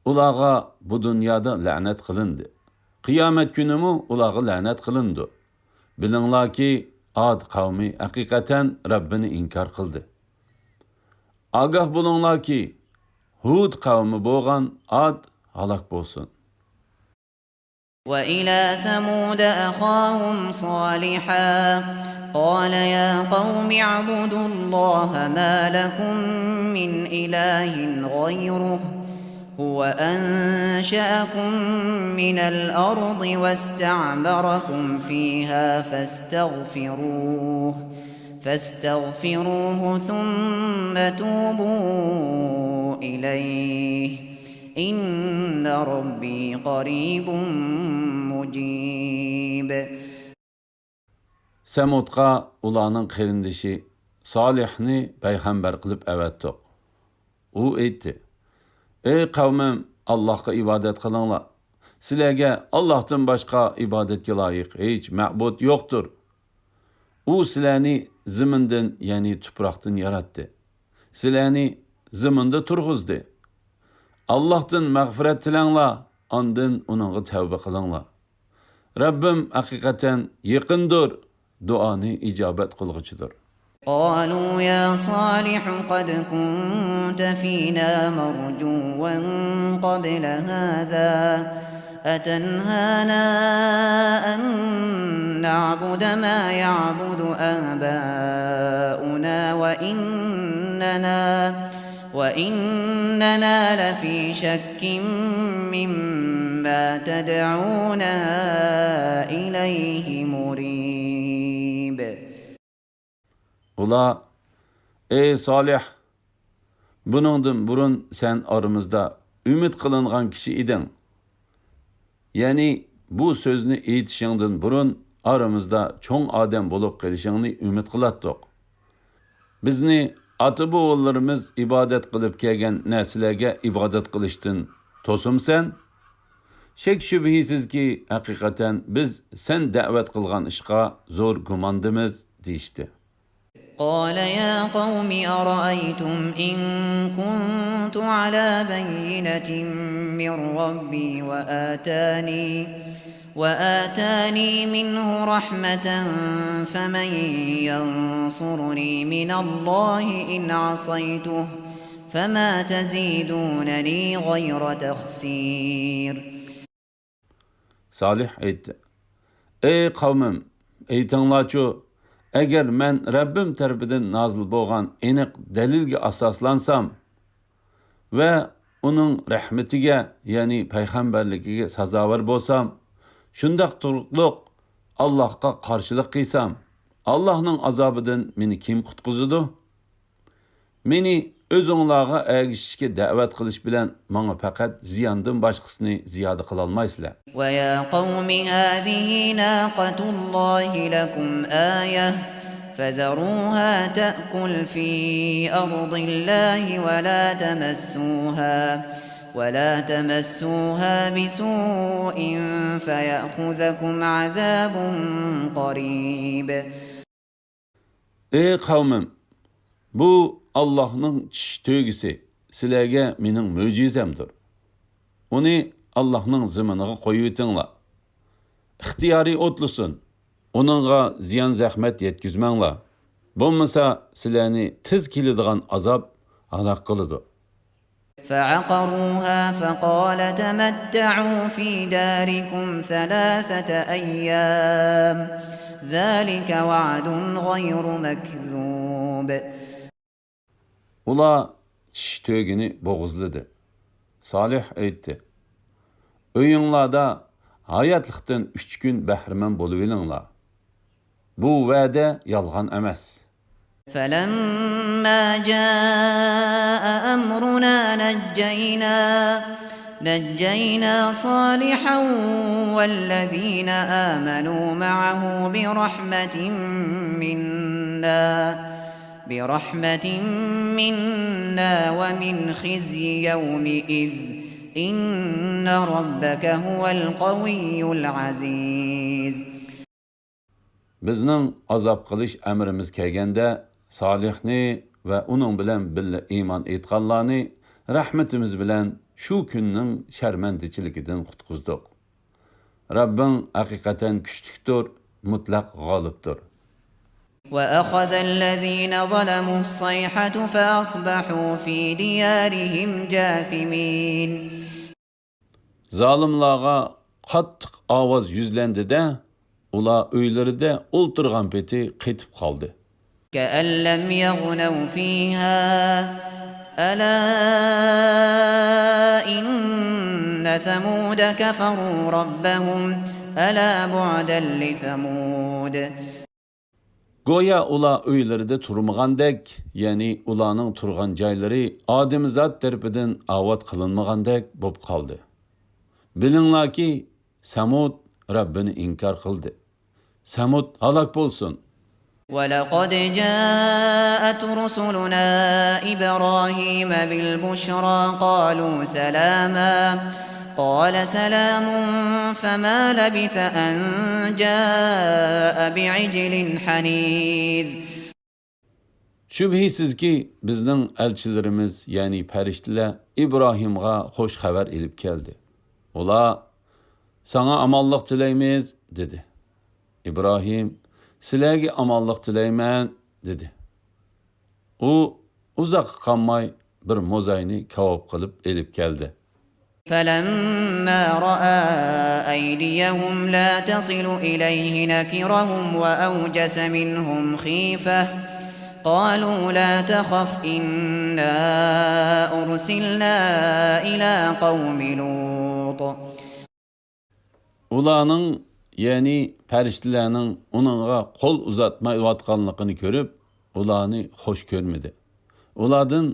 ئۇلارغا بۇ دۇنيادا لەنەت قىلىندى. قىيامەت كۈنىمۇ ئۇلارغا لەنەت قىلىنىدۇ. بىلىڭلاركى، ئاد قەۋمى ھەقىقەتەن رەببىنى ئىنكار قىلدى. ئاگاھ بولۇڭلاركى، ھۇد قەۋمى بولغان ئاد ھالاك بولسۇن. وإلى ثمود أخاهم صالحا قال يا قوم اعبدوا الله ما لكم من إله غيره هو أنشأكم من الأرض واستعمركم فيها فاستغفروه فاستغفروه ثم توبوا إليه إن ربي قريب مجيب. سەمۇدقا ئۇلارنىڭ قېرىندىشى سالىھنى پەيغەمبەر قىلىپ ئەۋەتتۇق. ئۇ ئېيتتى، ئەي قەۋمىم، ئاللاھقا ئىبادەت قىلىڭلار. سىلەرگە ئاللاھتىن باشقا ئىبادەتكە لايىق ھېچ مەبۇد يوقتۇر. ئۇ سىلەرنى زېمىندىن، يەنى تۇپراقتىن ياراتتى. سىلەرنى زېمىندا تۇرغۇزدى. ئاللاھتىن مەغپىرەت تىلەڭلار، ئاندىن ئۇنىڭغا تەۋبە قىلىڭلار. رەببىم ھەقىقەتەن يېقىندۇر، دۇئانى ئىجابەت قىلغۇچىدۇر. قالوا يا صالح قد كنت فينا مرجوا قبل هذا أتنهانا أن نعبد ما يعبد آباؤنا وإننا وإننا لفي شك مما تدعونا إليه مريب. ئۇلار، ئەي سالىھ، بۇنىڭدىن بۇرۇن سەن ئارىمىزدا ئۈمىد قىلىنغان كىشى ئىدىڭ. يەنى بۇ سۆزنى ئېيتىشىڭدىن بۇرۇن ئارىمىزدا چوڭ ئادەم بولۇپ قېلىشىڭنى ئۈمىد قىلاتتۇق. بىزنى ئاتا-بوۋىلىرىمىز ئىبادەت قىلىپ كەلگەن نەرسىلەرگە ئىبادەت قىلىشتىن توسۇمسەن؟ شەك-شۈبھىسىزكى، ھەقىقەتەن بىز سەن دەۋەت قىلغان ئىشقا زور گۇماندىمىز، دېيىشتى. قال يا قوم أرأيتم إن كنت على بينة من ربي وآتاني، وآتاني منه رحمة فمن ينصرني من الله إن عصيته فما تزيدونني غير تخسير. سالىھ ئېيتتى: ئەي قەۋمىم، ئېيتىڭلارچۇ، ئەگەر مەن رەببىم تەرىپىدىن نازىل بولغان ئېنىق دەلىلگە ئاساسلانسام ۋە ئۇنىڭ رەھمىتىگە، يەنى پەيغەمبەرلىكىگە سازاۋەر بولسام، شۇنداق تۇرۇقلۇق ئاللاھقا قارشىلىق قىلسام، ئاللاھنىڭ ئازابىدىن مېنى كىم قۇتقۇزىدۇ؟ مېنى ئۆزۈڭلارغا ئەگىشىشكە دەۋەت قىلىش بىلەن ماڭا پەقەت زىياندىن باشقىسىنى زىيادە قىلالمايسىلەر. ويا قوم هذه ناقة الله لكم آية فذروها تأكل في أرض الله ولا تمسوها ولا تمسوها بسوء فيأخذكم عذاب قريب. ئەي قەۋمىم، بۇ ئاللاھنىڭ چىش تۆگىسى، سىلەرگە مېنىڭ مۆجىزەمدۇر. ئۇنى ئاللاھنىڭ زېمىنىغا قويۇۋېتىڭلار. ئىختىيارىي ئوتلىسۇن. ئۇنىڭغا زىيان-زەخمەت يەتكۈزمەڭلار. بولمىسا سىلەرنى تېز كېلىدىغان ئازاب ھالاك قىلىدۇ. فعقروها فقال تمتعوا في داركم ثلاثة أيام ذلك وعد غير مكذوب. ئۇلار چىش تۆگىنى بوغۇزلىدى. سالىھ ئېيتتى: ئۆيۈڭلاردا ھاياتلىقتىن ئۈچ كۈن بەھرىمەن بولۇۋېلىڭلار. بۇ ۋەدە يالغان ئەمەس. فلما جاء أمرنا نجينا نجينا صالحا والذين آمنوا معه برحمة منا برحمة منا ومن خزي يومئذ إن ربك هو القوي العزيز. بىزنىڭ ئازاب قىلىش ئەمرىمىز كەلگەندە، سالىھنى ۋە ئۇنىڭ بىلەن بىللە ئىمان ئېيتقانلارنى رەھمىتىمىز بىلەن شۇ كۈننىڭ شەرمەندىچىلىكىدىن قۇتقۇزدۇق. رەببىڭ ھەقىقەتەن كۈچلۈكتۇر، مۇتلەق غالىبتۇر. وأخذ الذين ظلموا الصيحة فأصبحوا في ديارهم جاثمين. زالىملارغا قاتتىق ئاۋاز يۈزلەندى-دە، ئۇلار ئۆيلىرىدە ئولتۇرغان پېتى قېتىپ قالدى. كأن لم يغنوا فيها ألا إن ثمود كفروا ربهم ألا بعدا لثمود. گويا ئۇلار ئۆيلىرىدە تۇرمىغاندەك، يەنى ئۇلارنىڭ تۇرغان جايلىرى ئادەمزات تەرىپىدىن ئاۋات قىلىنمىغاندەك بولۇپ قالدى. بىلىڭلاركى، سەمۇد رەببىنى ئىنكار قىلدى. سەمۇد ھالاك بولسۇن! ولقد جاءت رسلنا إبراهيم بالبشرى قالوا سلاما قال سلام فما لبث أن جاء بعجل حنيذ. شۈبھىسىزكى، بىزنىڭ ئەلچىلىرىمىز، يەنى پەرىشتىلەر ئىبراھىمغا خوش خەۋەر ئېلىپ كەلدى. ئۇلار، ساڭا ئامانلىق تىلەيمىز، دېدى. ئىبراھىم، سىلەرگە ئامانلىق تىلەيمەن، دېدى. ئۇ ئۇزاققا قالماي بىر موزاينى كاۋاپ قىلىپ ئېلىپ كەلدى. فلما رأى أيديهم لا تصل إليه نكرهم وأوجس منهم خيفة قالوا لا تخف إنا أرسلنا إلى قوم لوط. ئۇلارنىڭ، يەنى پەرىشتىلەرنىڭ ئۇنىڭغا قول ئۇزاتمايۋاتقانلىقىنى كۆرۈپ، ئۇلارنى خوش كۆرمىدى. ئۇلاردىن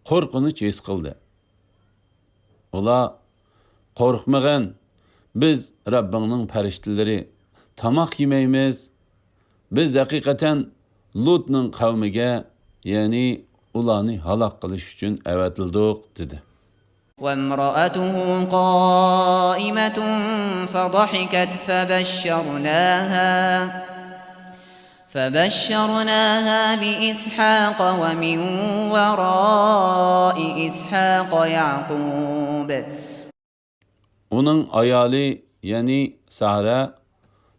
قورقۇنچ ھېس قىلدى. ئۇلار، قورقمىغىن، بىز رەببىڭنىڭ پەرىشتىلىرى، تاماق يېمەيمىز. بىز ھەقىقەتەن لۇتنىڭ قەۋمىگە، يەنى ئۇلارنى ھالاك قىلىش ئۈچۈن ئەۋەتىلدۇق، دېدى. وامرأته قائمة فضحكت فبشرناها فبشرناها بإسحاق ومن وراء إسحاق يعقوب. ئۇنىڭ ئايالى، يەنى سارا،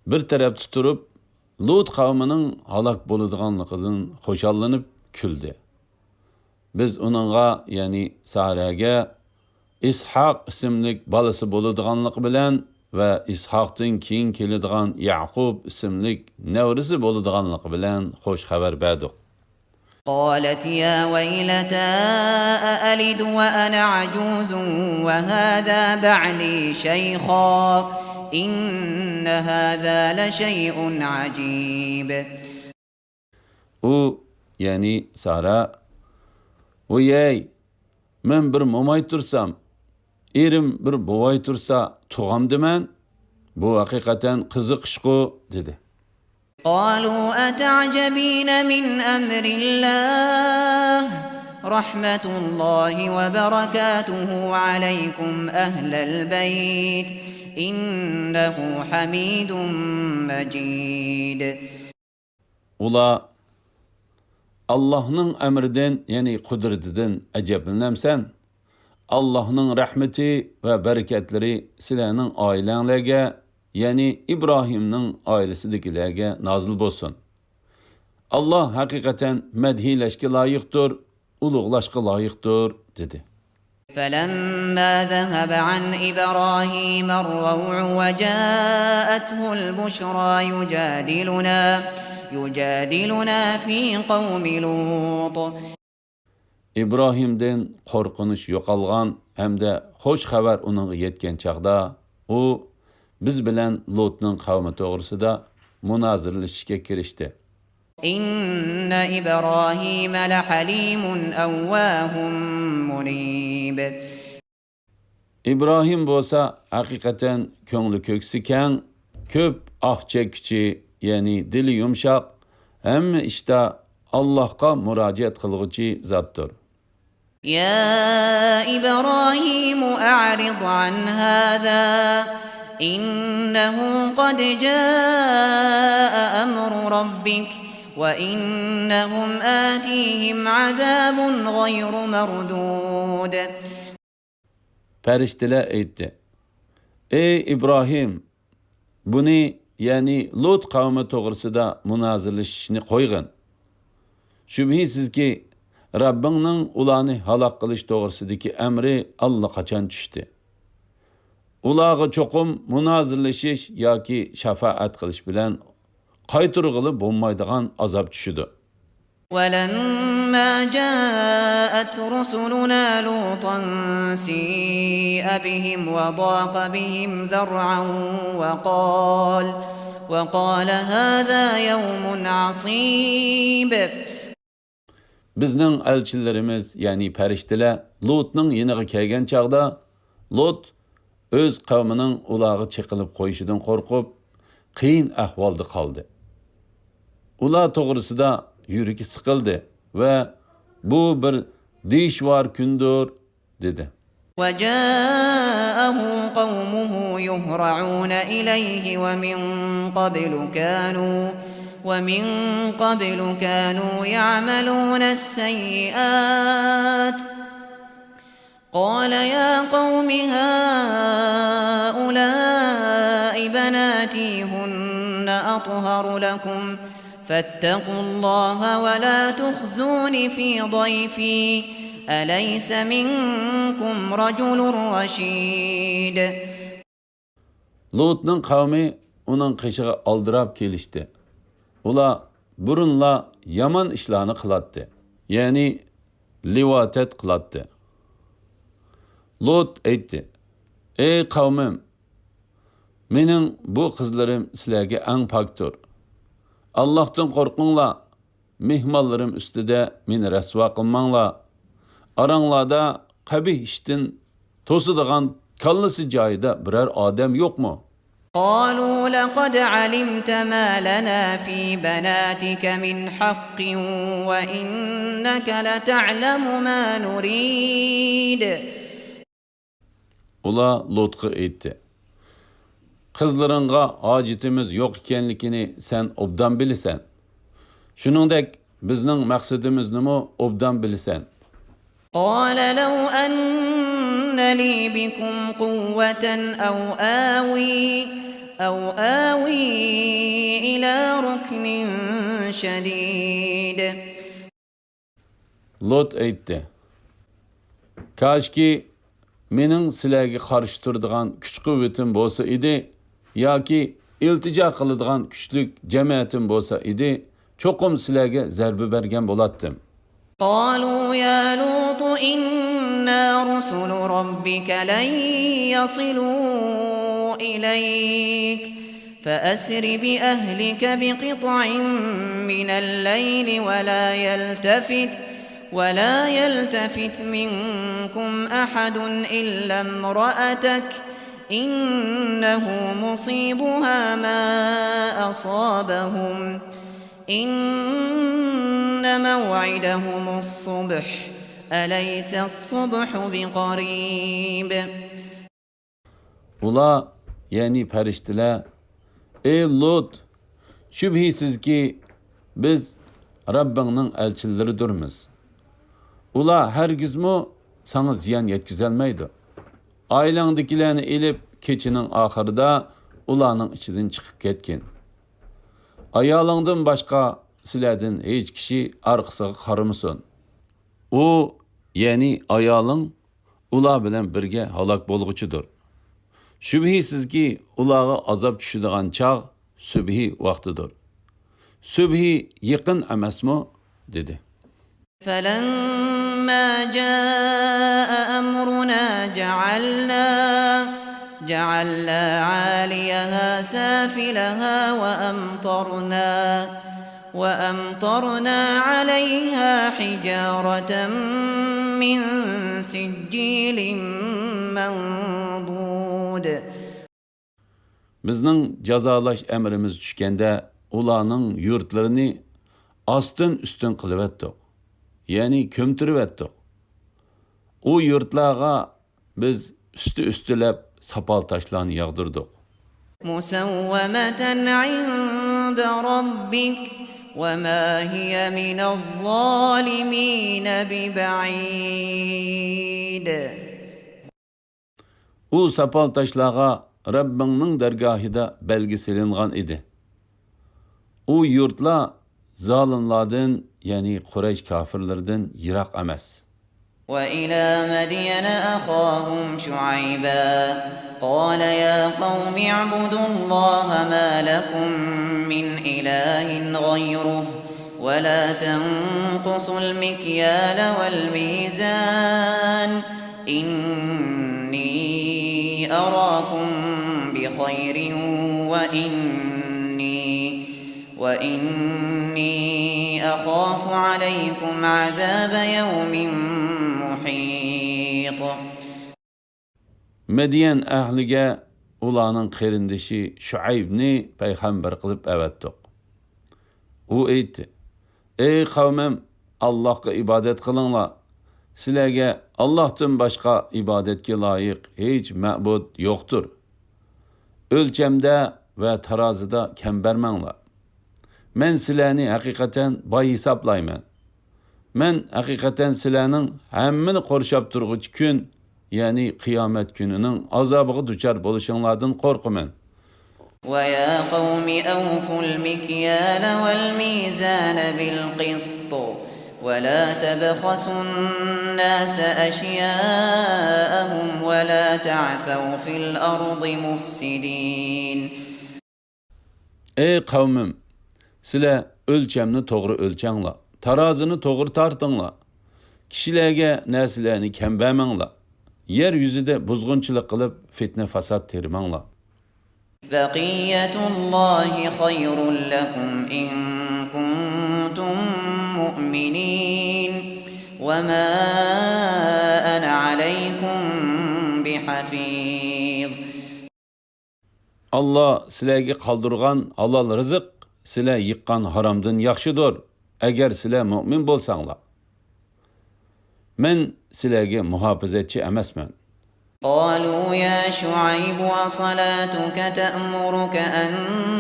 بىر تەرەپتە تۇرۇپ، لۇت قەۋمىنىڭ ھالاك بولىدىغانلىقىدىن خۇشاللىنىپ كۈلدى. بىز ئۇنىڭغا، يەنى سارەگە، ئىسھاق ئىسىملىك بالىسى بولىدىغانلىقى بىلەن ۋە ئىسھاقتىن كېيىن كېلىدىغان يەقۇب ئىسىملىك نەۋرىسى بولىدىغانلىقى بىلەن خۇش خەۋەر بەردۇق. قالت يا ويلتى أألد وأنا عجوز وهذا بعلي شيخا إن هذا لشيء عجيب. ئۇ، يەنى سارا، ۋويەي، مەن بىر موماي تۇرسام، ئېرىم بىر بوۋاي تۇرسا تۇغامدىمەن؟ بۇ ھەقىقەتەن قىزىق ئىشقۇ، دېدى. قالوا أتعجبين من أمر الله رحمة الله وبركاته عليكم أهل البيت إنه حميد مجيد. ئۇلار، ئاللاھنىڭ ئەمرىدىن، يەنى قۇدرىتىدىن ئەجەبلىنەمسەن؟ ئاللاھنىڭ رەھمىتى ۋە بەرىكەتلىرى سىلەرنىڭ ئائىلەڭلەرگە، يەنى ئىبراھىمنىڭ ئائىلىسىدىكىلەرگە نازىل بولسۇن. ئاللاھ ھەقىقەتەن مەدھىيلەشكە لايىقتۇر، ئۇلۇغلاشقا لايىقتۇر، دېدى. فلما ذهب عن إبراهيم الروع وجاءته البشرى يجادلنا يجادلنا في قوم لوط. ئىبراھىمدىن قورقۇنچ يوقالغان ھەمدە خۇش خەۋەر ئۇنىڭغا يەتكەن چاغدا، ئۇ بىز بىلەن لوتنىڭ قەۋمى توغرىسىدا مۇنازىرىلىشىشكە كىرىشتى. إن إبراهيم لحليم أواه منيب. ئىبراھىم بولسا ھەقىقەتەن كۆڭلى كۆكسى كەڭ، كۆپ ئاھ چەككۈچى، يەنى دىلى يۇمشاق، ھەممە ئىشتا ئاللاھقا مۇراجىئەت قىلغۇچى زاتتۇر. يا إبراهيم أعرض عن هذا إنه قد جاء أمر ربك وإنهم آتيهم عذاب غير مردود. پەرىشتىلەر ئېيتتى: ئەي ئىبراھىم، بۇنى، يەنى لۇت قەۋمى توغرىسىدا مۇنازىرىلىشىشنى قويغىن. شۈبھىسىزكى، رەببىڭنىڭ ئۇلارنى ھالاك قىلىش توغرىسىدىكى ئەمرى ئاللىقاچان چۈشتى. ئۇلارغا چوقۇم مۇنازىرىلىشىش ياكى شاپائەت قىلىش بىلەن قايتۇرغىلى بولمايدىغان ئازاب چۈشىدۇ. ولما جاءت رسلنا لوطا سيء بهم وضاق بهم ذرعا وقال وقال هذا يوم عصيب. بىزنىڭ ئەلچىلىرىمىز، يەنى پەرىشتىلەر، لۇتنىڭ يېنىغا كەلگەن چاغدا، لۇت ئۆز قەۋمىنىڭ ئۇلارغا چېقىلىپ قويۇشىدىن قورقۇپ، قىيىن ئەھۋالدا قالدى. ئۇلار توغرىسىدا يۈرىكى سىقىلدى ۋە «بۇ بىر دىشۋار كۈندۇر» دېدى. وجاءه قومه يهرعون إليه ومن قبل كانوا ومن قبل كانوا يعملون السيئات قال يا قوم هؤلاء بناتي هن أطهر لكم فاتقوا الله ولا تخزون في ضيفي أليس منكم رجل رشيد. لۇتنىڭ قەۋمى ئۇنىڭ قېشىغا ئالدىراپ كېلىشتى. ئۇلار بۇرۇنلا يامان ئىشلارنى قىلاتتى، يەنى لىۋاتەت قىلاتتى. لۇت ئېيتتى: ئەي قەۋمىم، مېنىڭ بۇ قىزلىرىم سىلەرگە ئەڭ پاكتۇر. ئاللاھتىن قورقۇڭلار، مېھمانلىرىم ئۈستىدە مېنى رەسۋا قىلماڭلار. ئاراڭلاردا قەبىھ ئىشتىن توسىدىغان، كاللىسى جايىدا بىرەر ئادەم يوقمۇ؟ قالوا لقد علمت ما لنا في بناتك من حق وإنك لتعلم ما نريد. ئۇلار لۇتقا ئېيتتى: قىزلىرىڭغا ھاجىتىمىز يوق ئىكەنلىكىنى سەن ئوبدان بىلىسەن. شۇنىڭدەك بىزنىڭ مەقسىتىمىزنىمۇ ئوبدان بىلىسەن. قال لو أن لي بكم قوة أو آوي أو آوي إلى ركن شديد. لوت ئېيتتى، كاشكى مېنىڭ سىلەرگە قارشى تۇرىدىغان كۈچ-قۇۋۋىتىم بولسا ئىدى ياكى ئىلتىجا قىلىدىغان كۈچلۈك جەمەتىم بولسا ئىدى، چوقۇم سىلەرگە زەربە بەرگەن بولاتتىم. قالوا يا لوط إنا رسل ربك لن يصلوا إليك فأسر بأهلك بقطع من الليل ولا يلتفت ولا يلتفت منكم أحد إلا امرأتك إنه مصيبها ما أصابهم إن موعدهم الصبح أليس الصبح بقريب. ئۇلار، يەنى پەرىشتىلەر، ئەي لۇت، شۈبھىسىزكى، بىز رەببىڭنىڭ ئەلچىلىرىدۇرمىز. ئۇلار ھەرگىزمۇ ساڭا زىيان يەتكۈزەلمەيدۇ. ئائىلەڭدىكىلەرنى ئېلىپ، كېچىنىڭ ئاخىرىدا ئۇلارنىڭ ئىچىدىن چىقىپ كەتكىن. ئايالىڭدىن باشقا سىلەردىن ھېچ كىشى ئارقىسىغا قارىمىسۇن. ئۇ، يەنى ئايالىڭ، ئۇلار بىلەن بىرگە ھالاك بولغۇچىدۇر. شۈبھىسىزكى، ئۇلارغا ئازاب چۈشىدىغان چاغ سۈبھى ۋاقتىدۇر. سۈبھى يېقىن ئەمەسمۇ؟ دېدى. فلما جاء أمرنا جعلنا جعلنا عاليها سافلها وأمطرنا وأمطرنا عليها حجارة من سجيل منضود. بىزنىڭ جازالاش ئەمرىمىز چۈشكەندە، ئۇلارنىڭ يۇرتلىرىنى ئاستىن ئۈستۈن قىلىۋەتتۇق، يەنى كۆمتۈرۈۋەتتۇق. ئۇ يۇرتلارغا بىز ئۈستى ئۈستىلەپ ساپال تاشلارنى ياغدۇردۇق. مسومة عند ربك وما هي من الظالمين ببعيد. ئۇ ساپال تاشلارغا رەببىڭنىڭ دەرگاھىدا بەلگە سېلىنغان ئىدى. ئۇ يۇرتلار زالىملاردىن، يەنى قۇرەيش كاپىرلىرىدىن يىراق ئەمەس. وإلى مدين أخاهم شعيبا قال يا قوم اعبدوا الله ما لكم من إله غيره ولا تنقصوا المكيال والميزان إني أراكم بخير وإني وإني أخاف عليكم عذاب يوم محيط. مەديەن ئەھلىگە ئۇلارنىڭ قېرىندىشى شۇئەيبنى پەيغەمبەر قىلىپ ئەۋەتتۇق. ئۇ ئېيتتى، ئەي قەۋمىم، ئاللاھقا ئىبادەت قىلىڭلار. سىلەرگە ئاللاھتىن باشقا ئىبادەتكە لايىق ھېچ مەبۇد يوقتۇر. ئۆلچەمدە ۋە تارازىدا كەم بەرمەڭلار. مەن سىلەرنى ھەقىقەتەن باي ھېسابلايمەن. مەن ھەقىقەتەن سىلەرنىڭ ھەممىنى قورشاپ تۇرغۇچى كۈن، يەنى قىيامەت كۈنىنىڭ ئازابىغا دۇچار بولۇشۇڭلاردىن قورقىمەن. ويا قوم أوفوا المكيال والميزان بالقسط ولا تبخسوا الناس أشياءهم ولا تعثوا في الأرض مفسدين. ئەي قەۋمىم، سىلەر ئۆلچەمنى توغرا ئۆلچەڭلار، تارازىنى توغرا تارتىڭلار. كىشىلەرگە نەرسىلەرنى كەم بەرمەڭلار. يەر يۈزىدە بۇزغۇنچىلىق قىلىپ، فىتنە-فاساد تېرىماڭلار. بقية الله خير لكم إن كنتم مؤمنين وما أنا عليكم بحفيظ. ئاللا سىلەرگە قالدۇرغان ھالال رىزىق سىلەر يىغقان ھارامدىن ياخشىدۇر، ئەگەر سىلەر مۆمىن بولساڭلار. مەن سىلەرگە مۇھاپىزەتچى ئەمەسمەن. قالوا يا شعيب أصلاتك تأمرك أن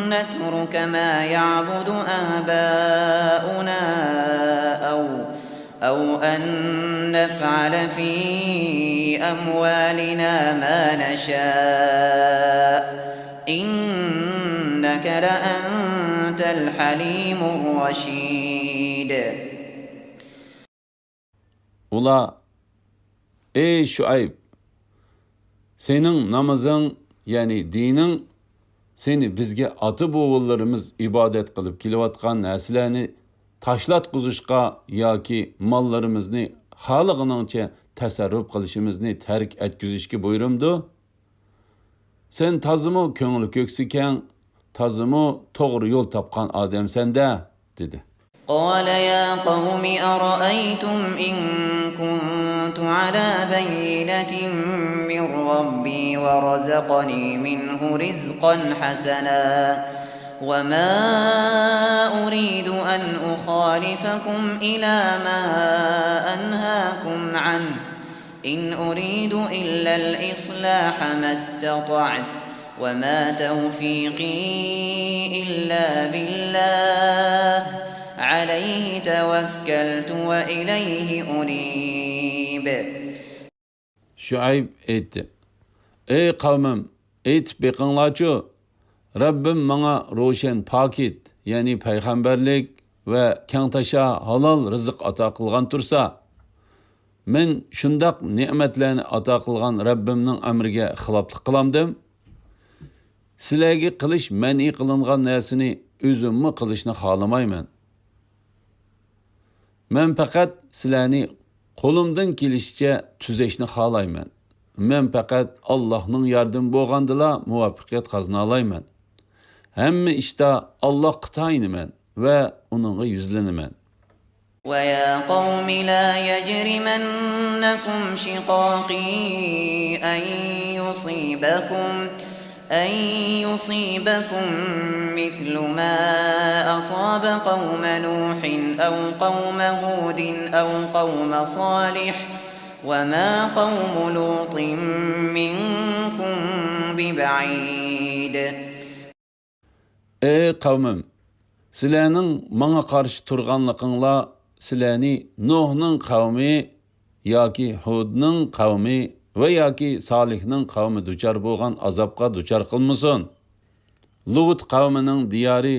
نترك ما يعبد آباؤنا أو أو أن نفعل في أموالنا ما نشاء إنك لأنت الحليم الرشيد. ئۇلار: ئەي شۇئەيب، سېنىڭ نامىزىڭ، يەنى دىنىڭ، سېنى بىزگە ئاتا-بوۋىلىرىمىز ئىبادەت قىلىپ كېلىۋاتقان نەرسىلەرنى تاشلاتقۇزۇشقا ياكى ماللىرىمىزنى خالىغىنىڭچە تەسەررۇپ قىلىشىمىزنى تەرك ئەتكۈزۈشكە بۇيرۇمدۇ؟ سەن تازىمۇ كۆڭلى كۆكسى كەڭ، تازىمۇ توغرا يول تاپقان ئادەمسەن-دە، دېدى. قال يا قوم أرأيتم إن كنت على بينة من ربي ورزقني منه رزقا حسنا وما أريد أن أخالفكم إلى ما أنهاكم عنه إن أريد إلا الإصلاح ما استطعت وما توفيقي إلا بالله عليه توكلت وإليه أنيب. شۇئەيب ئېيتتى: ئەي قەۋمىم، ئېيتىپ بېقىڭلارچۇ، رەببىم ماڭا روشەن پاكىت، يەنى پەيغەمبەرلىك ۋە كەڭتاشا ھالال رىزىق ئاتا قىلغان تۇرسا، مەن شۇنداق نېمەتلەرنى ئاتا قىلغان رەببىمنىڭ ئەمرىگە خىلاپلىق قىلامدىم؟ سىلەرگە قىلىش مەنئى قىلىنغان نەرسىنى ئۆزۈممۇ قىلىشنى خالىمايمەن. مەن پەقەت سىلەرنى قولۇمدىن كېلىشىچە تۈزەشنى خالايمەن. مەن پەقەت ئاللاھنىڭ ياردىمى بولغاندىلا مۇۋەپپەقىيەت قازىنالايمەن. ھەممە ئىشتا ئاللاھقا تايىنىمەن ۋە ئۇنىڭغا يۈزلىنىمەن. ويا قوم لا يجرمنكم شقاقي أن يصيبكم أن يصيبكم مثل ما أصاب قوم نوح أو قوم هود أو قوم صالح وما قوم لوط منكم ببعيد. ئەي قەۋمىم، سىلەرنىڭ ماڭا قارشى تۇرغانلىقىڭلار سىلەرنى نۇھنىڭ قەۋمى ياكى ھۇدنىڭ قەۋمى ۋە ياكى سالىھنىڭ قەۋمى دۇچار بولغان ئازابقا دۇچار قىلمىسۇن. لۇت قەۋمىنىڭ دىيارى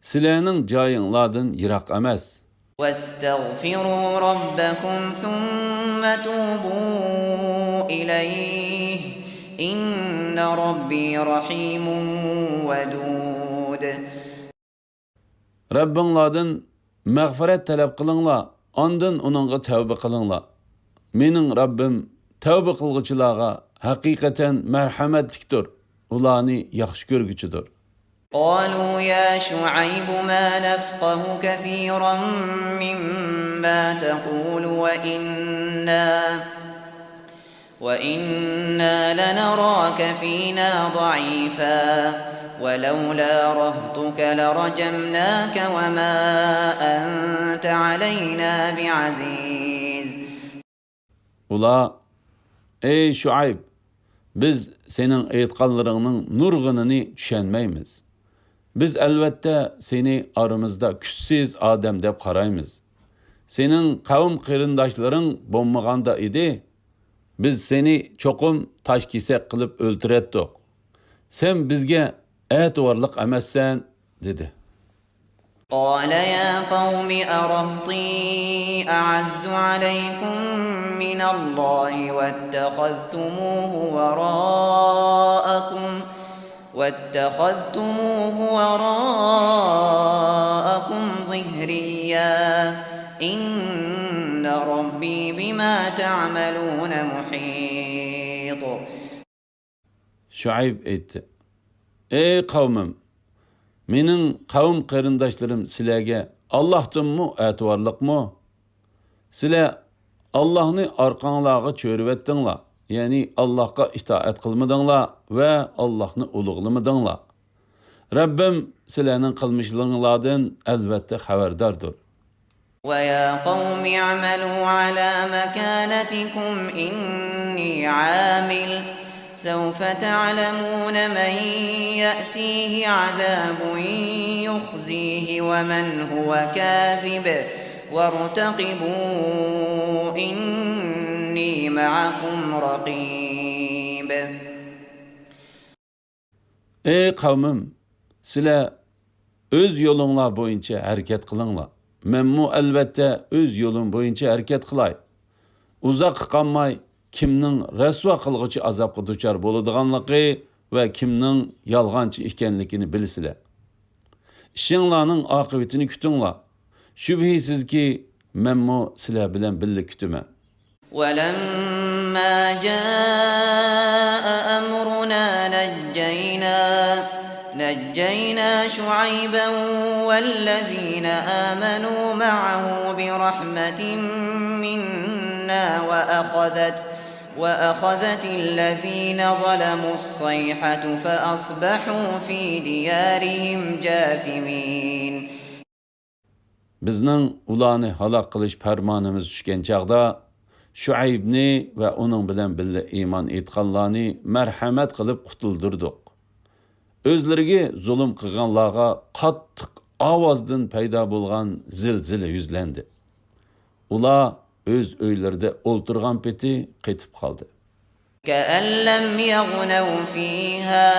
سىلەرنىڭ جايىڭلاردىن يىراق ئەمەس. واستغفروا ربكم ثم توبوا إليه إن ربي رحيم ودود. رەببىڭلاردىن مەغپىرەت تەلەپ قىلىڭلار، ئاندىن ئۇنىڭغا تەۋبە قىلىڭلار. مېنىڭ رەببىم تەۋبە قىلغۇچىلارغا ھەقىقەتەن مەرھەمەتلىكتۇر، ئۇلارنى ياخشى كۆرگۈچىدۇر. قالوا يا شعيب ما نفقه كثيرا مما تقول وإنا وإنا لنراك فينا ضعيفا ولولا رهطك لرجمناك وما أنت علينا بعزيز. ئۇلار: ئەي شۇئەيب، بىز سېنىڭ ئېيتقانلىرىڭنىڭ نۇرغۇنىنى چۈشەنمەيمىز. بىز ئەلۋەتتە سېنى ئارىمىزدا كۈچسىز ئادەم دەپ قارايمىز. سېنىڭ قەۋم قېرىنداشلىرىڭ بولمىغاندا ئىدى، بىز سېنى چوقۇم تاش كېسەك قىلىپ ئۆلتۈرەتتۇق. سەن بىزگە ئەتىۋارلىق ئەمەسسەن، دېدى. قال يا قوم أرهطي أعز عليكم من الله واتخذتموه وراءكم واتخذتموه وراءكم ظهريا إن ربي بما تعملون محيط. شۇئەيب ئېيتتى: ئەي قەۋمىم، مېنىڭ قەۋم قېرىنداشلىرىم سىلەرگە ئاللاھتىنمۇ ئەتىۋارلىقمۇ؟ سىلەر ئاللاھنى ئارقاڭلارغا چۆرۈۋەتتىڭلار، يەنى ئاللاھقا ئىتائەت قىلمىدىڭلار ۋە ئاللاھنى ئۇلۇغلىمىدىڭلار. رەببىم سىلەرنىڭ قىلمىشلىرىڭلاردىن ئەلۋەتتە خەۋەرداردۇر. ويا قوم اعملوا على مكانتكم إني عامل. سوف تعلمون من يأتيه عذاب يخزيه ومن هو كاذب وارتقبوا إني معكم رقيب. ئەي قەۋمىم، سىلەر ئۆز يولۇڭلار بويىچە ھەرىكەت قىلىڭلار. مەنمۇ ئەلۋەتتە ئۆز يولۇم بويىچە ھەرىكەت قىلاي. ئۇزاققا قالماي كىمنىڭ رەسۋا قىلغۇچى ئازابقا دۇچار بولىدىغانلىقى ۋە كىمنىڭ يالغانچى ئىكەنلىكىنى بىلىسىلەر. ئىشىڭلارنىڭ ئاقىۋىتىنى كۈتۈڭلار. شۈبھىسىزكى، مەنمۇ سىلەر بىلەن بىللە كۈتىمەن. ولما جاء أمرنا نجينا، نجينا شعيبا والذين آمنوا معه برحمة منا وأخذت، وأخذت الذين ظلموا الصيحة فأصبحوا في ديارهم جاثمين. بىزنىڭ ئۇلارنى ھالاك قىلىش پەرمانىمىز چۈشكەن چاغدا، شۇئەيبنى ۋە ئۇنىڭ بىلەن بىللە ئىمان ئېيتقانلارنى مەرھەمەت قىلىپ قۇتۇلدۇردۇق. ئۆزلىرىگە زۇلۇم قىلغانلارغا قاتتىق ئاۋازدىن پەيدا بولغان زىلزىلە يۈزلەندى. ئۇلار ئۆز ئۆيلىرىدە ئولتۇرغان پېتى قېتىپ قالدى. كأن لم يغنوا فيها،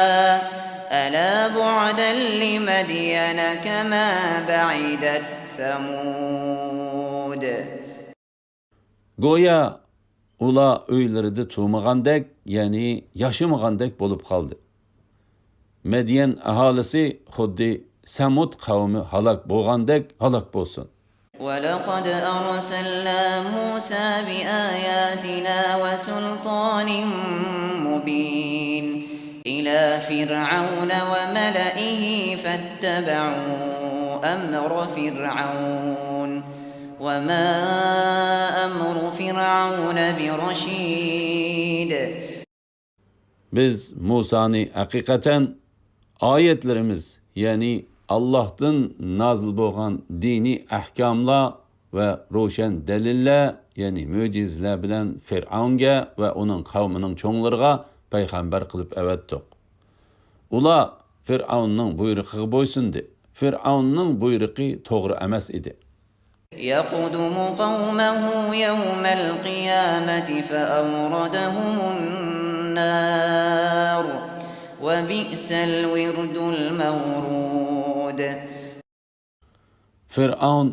ألا بعدا لمدين كما بعدت ثمود. گويا ئۇلار ئۆيلىرىدە تۇرمىغاندەك، يەنى ياشىمىغاندەك بولۇپ قالدى. مەديەن ئاھالىسى خۇددى سەمۇد قەۋمى ھالاك بولغاندەك ھالاك بولسۇن. ولقد أرسلنا موسى بآياتنا وسلطان مبين إلى فرعون وملئه فاتبعوا أمر فرعون وما أمر فرعون برشيد. بىز مۇسانى ھەقىقەتەن ئايەتلىرىمىز، يەنى ئاللاھتىن نازىل بولغان دىنىي ئەھكاملار ۋە روشەن دەلىللەر، يەنى مۆجىزىلەر بىلەن فىرئەۋنگە ۋە ئۇنىڭ قەۋمىنىڭ چوڭلىرىغا پەيغەمبەر قىلىپ ئەۋەتتۇق. ئۇلار فىرئەۋننىڭ بۇيرۇقىغا بويسۇندى. فىرئەۋننىڭ بۇيرۇقى توغرا ئەمەس ئىدى. يقدم قومه يوم القيامة فأوردهم النار وبئس الورد المورود. فىرئەۋن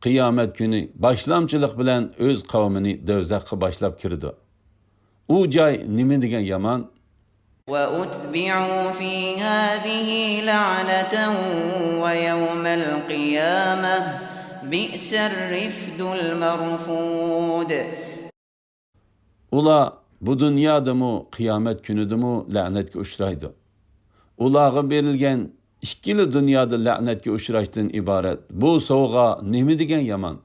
قىيامەت كۈنى باشلامچىلىق بىلەن ئۆز قەۋمىنى دوزاخقا باشلاپ كىرىدۇ. ئۇ جاي نېمە دېگەن يامان! وأتبعوا في هذه لعنة ويوم القيامة بئس الرفد المرفود. ئۇلار بۇ دۇنيادىمۇ، قىيامەت كۈنىدىمۇ لەنەتكە ئۇچرايدۇ. ئۇلارغا بېرىلگەن ئىككىلا دۇنيادا لەنەتكە ئۇچراشتىن ئىبارەت بۇ سوۋغا نېمە دېگەن يامان!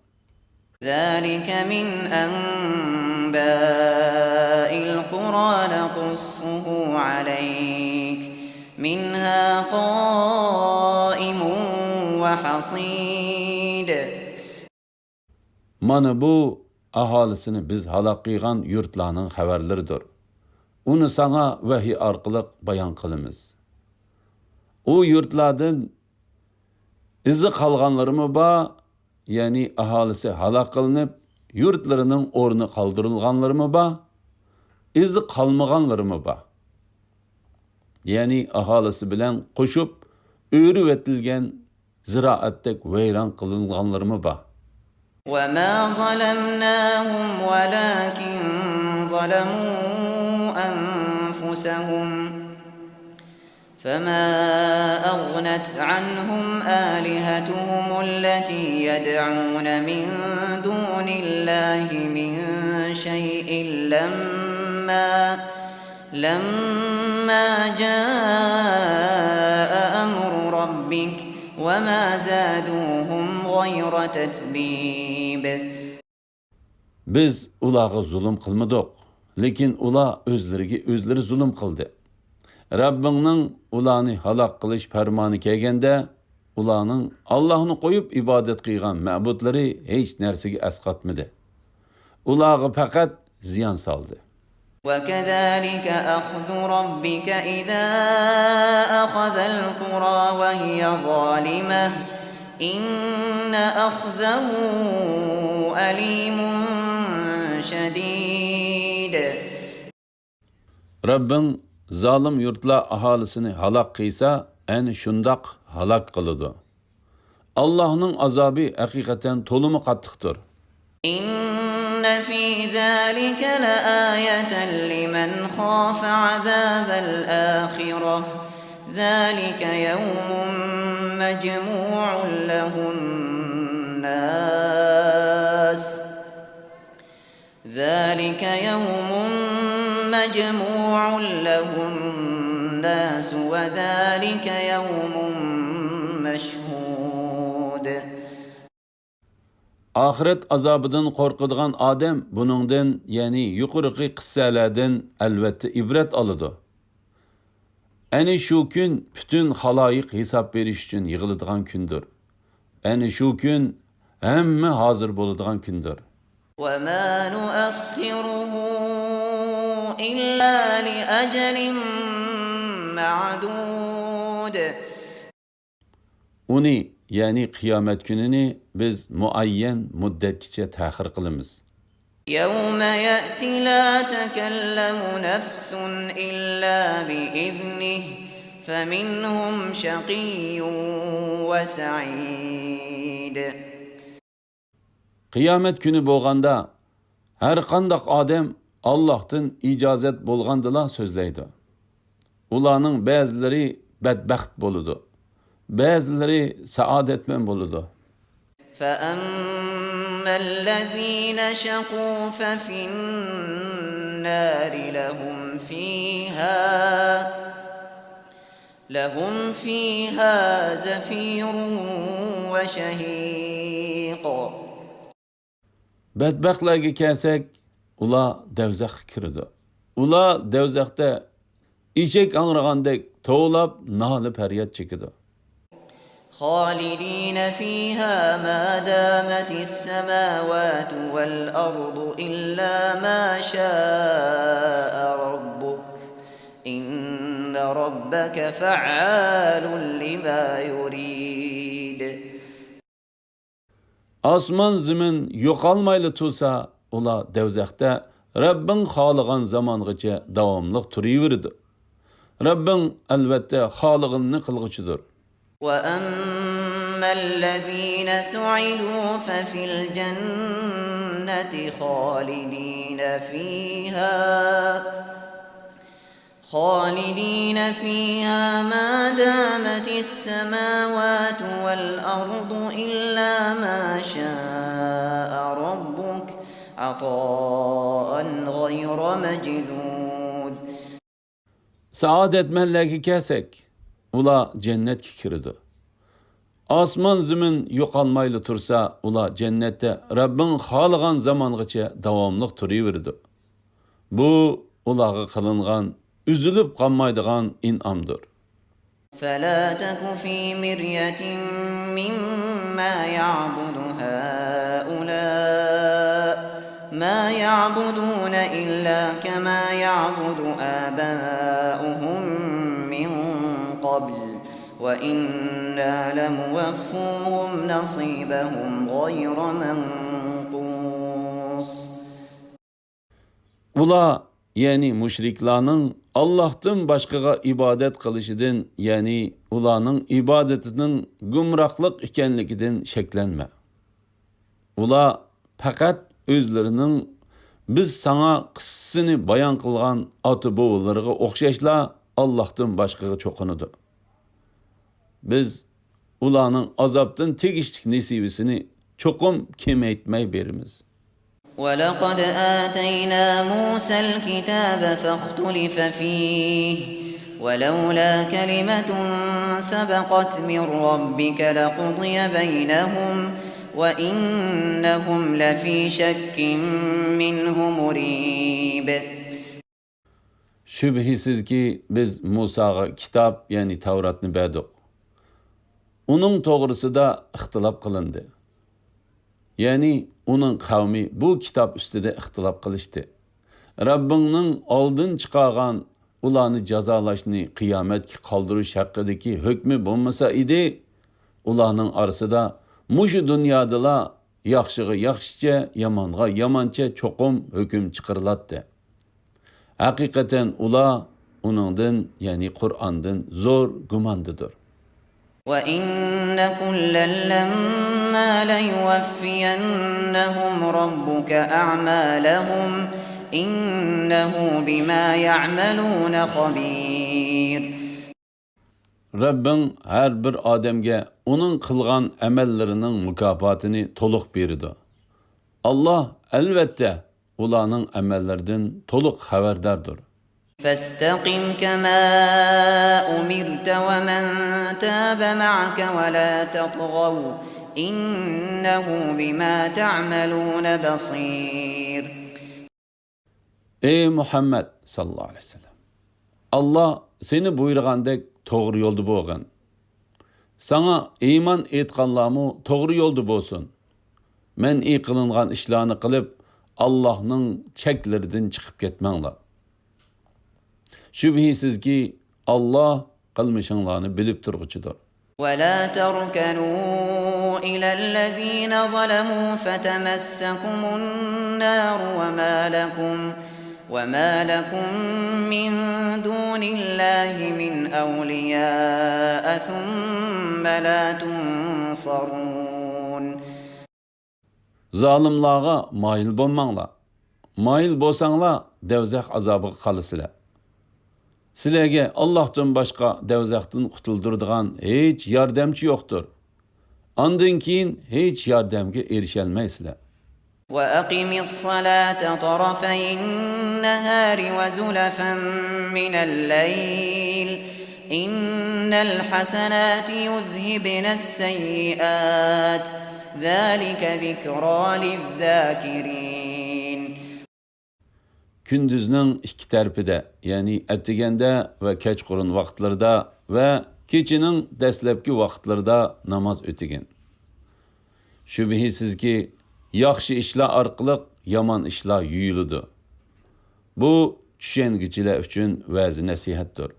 ذلك من أنباء القرى نقصه عليك منها قائم وحصيد. مانا بۇ ئاھالىسىنى بىز ھالاك قىلغان يۇرتلارنىڭ خەۋەرلىرىدۇر. ئۇنى ساڭا ۋەھىي ئارقىلىق بايان قىلىمىز. ئۇ يۇرتلاردىن ئىزى قالغانلىرىمۇ بار، يەنى ئاھالىسى ھالاك قىلىنىپ، يۇرتلىرىنىڭ ئورنى قالدۇرۇلغانلىرىمۇ بار، ئىزى قالمىغانلىرىمۇ بار. يەنى ئاھالىسى بىلەن قوشۇپ ئۆرۈۋېتىلگەن زىرائەتتەك ۋەيران قىلىنغانلىرىمۇ بار. وما ظلمناهم ولكن ظلموا أنفسهم فما أغنت عنهم آلهتهم التي يدعون من دون الله من شيء لما لما جاء أمر ربك وما زادوهم غير تتبيب. بىز ئۇلارغا زۇلۇم قىلمىدۇق، لېكىن ئۇلار ئۆزلىرىگە ئۆزلىرى زۇلۇم قىلدى. رەببىڭنىڭ ئۇلارنى ھالاك قىلىش پەرمانى كەلگەندە، ئۇلارنىڭ ئاللاھنى قويۇپ ئىبادەت قىلغان مەبۇدلىرى ھېچ نەرسىگە ئەسقاتمىدى. ئۇلارغا پەقەت زىيان سالدى. وكذلك أخذ ربك إذا أخذ القرى وهي ظالمة إن أخذه أليم شديد. رەببىڭ زالىم يۇرتلار ئاھالىسىنى ھالاك قىلسا، ئەنە شۇنداق ھالاك قىلىدۇ. ئاللاھنىڭ ئازابى ھەقىقەتەن تولىمۇ قاتتىقتۇر. إن في ذلك لآية لمن خاف عذاب الآخرة ذلك يوم مجموع له الناس ذلك يوم مجموع له الناس وذلك يوم مشهود. ئاخىرەت ئازابىدىن قورقىدىغان ئادەم بۇنىڭدىن، يەنى يۇقىرىقى قىسسەلەردىن ئەلۋەتتە ئىبرەت ئالىدۇ. ئەنە شۇ كۈن پۈتۈن خالايىق ھېساب بېرىش ئۈچۈن يىغىلىدىغان كۈندۇر. ئەنە شۇ كۈن ھەممە ھازىر بولىدىغان كۈندۇر. وما نؤخره إلا لأجل معدود. ئۇنى، يەنى قىيامەت كۈنىنى بىز مۇئەييەن مۇددەتكىچە تەخىر قىلىمىز. يوم يأت لا تكلم نفس إلا بإذنه فمنهم شقي وسعيد. قىيامەت كۈنى بولغاندا، ھەرقانداق ئادەم ئاللاھتىن ئىجازەت بولغاندىلا سۆزلەيدۇ. ئۇلارنىڭ بەزىلىرى بەتبەخت بولىدۇ، بەزىلىرى سائادەتمەن بولىدۇ. فأما الذين شقوا ففي النار لهم فيها لهم فيها زفير وشهيق. بەتبەختلەرگە كەلسەك، ئۇلار دەۋزەخكە كىرىدۇ. ئۇلار دەۋزەختە ئېشەك ھاڭرىغاندەك توۋلاپ، نالە-پەرياد چېكىدۇ. خالدين فيها ما دامت السماوات والأرض إلا ما شاء ربك إن ربك فعال لما يريد. ئاسمان-زېمىن يوقالمايلا تۇرسا، ئۇلار دەۋزەختە رەببىڭ خالىغان زامانغىچە داۋاملىق تۇرۇۋېرىدۇ. رەببىڭ، ئەلۋەتتە، خالىغىنىنى قىلغۇچىدۇر. وأما الذين سعدوا ففي الجنة خالدين فيها خالدين فيها ما دامت السماوات والأرض إلا ما شاء ربك عطاء غير مجذوذ. سائادەتمەنلەرگە كەلسەك، ئۇلار جەننەتكە كىرىدۇ. ئاسمان-زېمىن يوقالمايلا تۇرسا، ئۇلار جەننەتتە رەببىڭ خالىغان زامانغىچە داۋاملىق تۇرۇۋېرىدۇ. بۇ ئۇلارغا قىلىنغان ئۈزۈلۈپ قالمايدىغان ئىنئامدۇر. فلا تك في مرية مما يعبد هؤلاء ما يعبدون إلا كما يعبد آباؤهم من قبل وإنا لموفوهم نصيبهم غير منقوص. ئۇلار، يەنى مۇشرىكلارنىڭ ئاللاھتىن باشقىغا ئىبادەت قىلىشىدىن، يەنى ئۇلارنىڭ ئىبادىتىنىڭ گۇمراھلىق ئىكەنلىكىدىن شەكلەنمە. ئۇلار پەقەت ئۆزلىرىنىڭ بىز ساڭا قىسسىسىنى بايان قىلغان ئاتا-بوۋىلىرىغا ئوخشاشلا ئاللاھتىن باشقىغا چوقۇنىدۇ. بىز ئۇلارنىڭ ئازابتىن تېگىشلىك نېسىۋىسىنى چوقۇم كېمەيتمەي بېرىمىز. ولقد آتينا موسى الكتاب فاختلف فيه ولولا كلمة سبقت من ربك لقضي بينهم وإنهم لفي شك منه مريب. شۈبھىسىزكى، بىز مۇساغا كىتاب، يەنى تەۋراتنى بەردۇق. ئۇنىڭ توغرىسىدا ئىختىلاپ قىلىندى. يەنى ئۇنىڭ قەۋمى بۇ كىتاب ئۈستىدە ئىختىلاپ قىلىشتى. رەببىڭنىڭ ئالدىن چىقارغان ئۇلارنى جازالاشنى قىيامەتكە قالدۇرۇش ھەققىدىكى ھۆكمى بولمىسا ئىدى، ئۇلارنىڭ ئارىسىدا مۇشۇ دۇنيادىلا ياخشىغا ياخشىچە، يامانغا يامانچە چوقۇم ھۆكۈم چىقىرىلاتتى. ھەقىقەتەن ئۇلار ئۇنىڭدىن، يەنى قۇرئاندىن زور گۇماندىدۇر. وَإِنَّ كُلًّا لَّمَّا لَيُوَفِّيَنَّهُمْ رَبُّكَ أَعْمَالَهُمْ إِنَّهُ بِمَا يَعْمَلُونَ خَبِيرٌ. رەببىڭ ھەر بىر ئادەمگە ئۇنىڭ قىلغان ئەمەللىرىنىڭ مۇكاپاتىنى تولۇق بېرىدۇ. ئاللاھ، ئەلۋەتتە، ئۇلارنىڭ ئەمەللىرىدىن تولۇق خەۋەرداردۇر. فَاسْتَقِمْ كَمَا أُمِرْتَ وَمَنْ تَابَ مَعَكَ وَلَا تَطْغَوْا إِنَّهُ بِمَا تَعْمَلُونَ بَصِيرٌ. ئەي مۇھەممەد ساللاللاھۇ ئەلەيھى ۋەسەللەم، ئاللاھ سېنى بۇيرۇغاندەك توغرا يولدا بولغىن. ساڭا ئىمان ئېيتقانلارمۇ توغرا يولدا بولسۇن. مەنئى قىلىنغان ئىشلارنى قىلىپ، ئاللاھنىڭ چەكلىرىدىن چىقىپ كەتمەڭلار. شۈبھىسىزكى، ئاللاھ قىلمىشىڭلارنى بىلىپ تۇرغۇچىدۇر. وَلَا تَرْكَنُوا إِلَى الَّذِينَ ظَلَمُوا فَتَمَسَّكُمُ النَّارُ وَمَا لَكُمْ، وَمَا لَكُمْ مِنْ دُونِ اللَّهِ مِنْ أَوْلِيَاءَ ثُمَّ لَا تُنْصَرُونَ. زالىملارغا مايىل بولماڭلار. مايىل بولساڭلار، دەۋزەخ ئازابىغا قالىسىلەر. سىلەرگە ئاللاھتىن باشقا دەۋزەختىن قۇتۇلدۇرىدىغان ھېچ ياردەمچى يوقتۇر. ئاندىن كېيىن ھېچ ياردەمگە ئېرىشەلمەيسىلەر. وَأَقِمِ الصَّلَاةَ طَرَفَيِ النَّهَارِ وَزُلَفًا مِنَ اللَّيْلِ إِنَّ الْحَسَنَاتِ يُذْهِبْنَ السَّيِّئَاتِ ذَلِكَ ذِكْرَى لِلذَّاكِرِينَ. كۈندۈزنىڭ ئىككى تەرىپىدە، يەنى ئەتىگەندە ۋە كەچقۇرۇن ۋاقىتلىرىدا ۋە كېچىنىڭ دەسلەپكى ۋاقىتلىرىدا ناماز ئۆتىگىن. شۈبھىسىزكى، ياخشى ئىشلار ئارقىلىق يامان ئىشلار يۇيۇلىدۇ. بۇ چۈشەنگۈچىلەر ئۈچۈن ۋەز-نەسىھەتتۇر.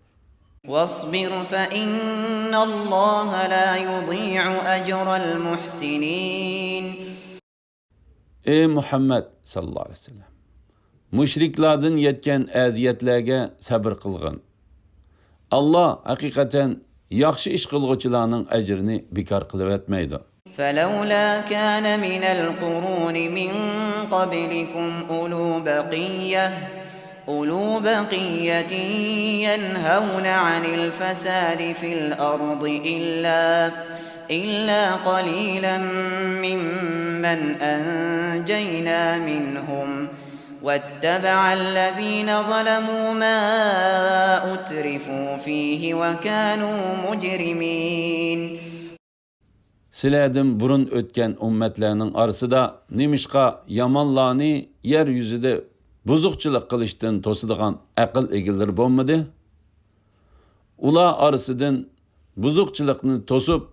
وَاصْبِرْ فَإِنَّ اللَّهَ لَا يُضِيعُ أَجْرَ الْمُحْسِنِينَ. ئەي مۇھەممەد ساللاللاھۇ ئەلەيھى ۋەسەللەم، مۇشرىكلاردىن يەتكەن ئەزىيەتلەرگە سەبىر قىلغىن. ئاللاھ ھەقىقەتەن ياخشى ئىش قىلغۇچىلارنىڭ ئەجرىنى بىكار قىلىۋەتمەيدۇ. فَلَوْلَا كَانَ مِنَ الْقُرُونِ مِنْ قَبْلِكُمْ أُولُو بَقِيَّةٍ، أُولُو بَقِيَّةٍ يَنْهَوْنَ عَنِ الْفَسَادِ فِي الْأَرْضِ إِلَّا، إِلَّا قَلِيلًا مِّمَّنْ أَنْجَيْنَا مِنْهُمْ، وَاتَّبَعَ الَّذِينَ ظَلَمُوا مَا أُتْرِفُوا فِيهِ وَكَانُوا مُجْرِمِينَ. سىلەردىن بۇرۇن ئۆتكەن ئۈممەتلەرنىڭ ئارىسىدا نېمىشقا يامانلارنى يەر يۈزىدە بۇزۇقچىلىق قىلىشتىن توسىدىغان ئەقىل ئىگىلىرى بولمىدى؟ ئۇلار ئارىسىدىن بۇزۇقچىلىقنى توسۇپ،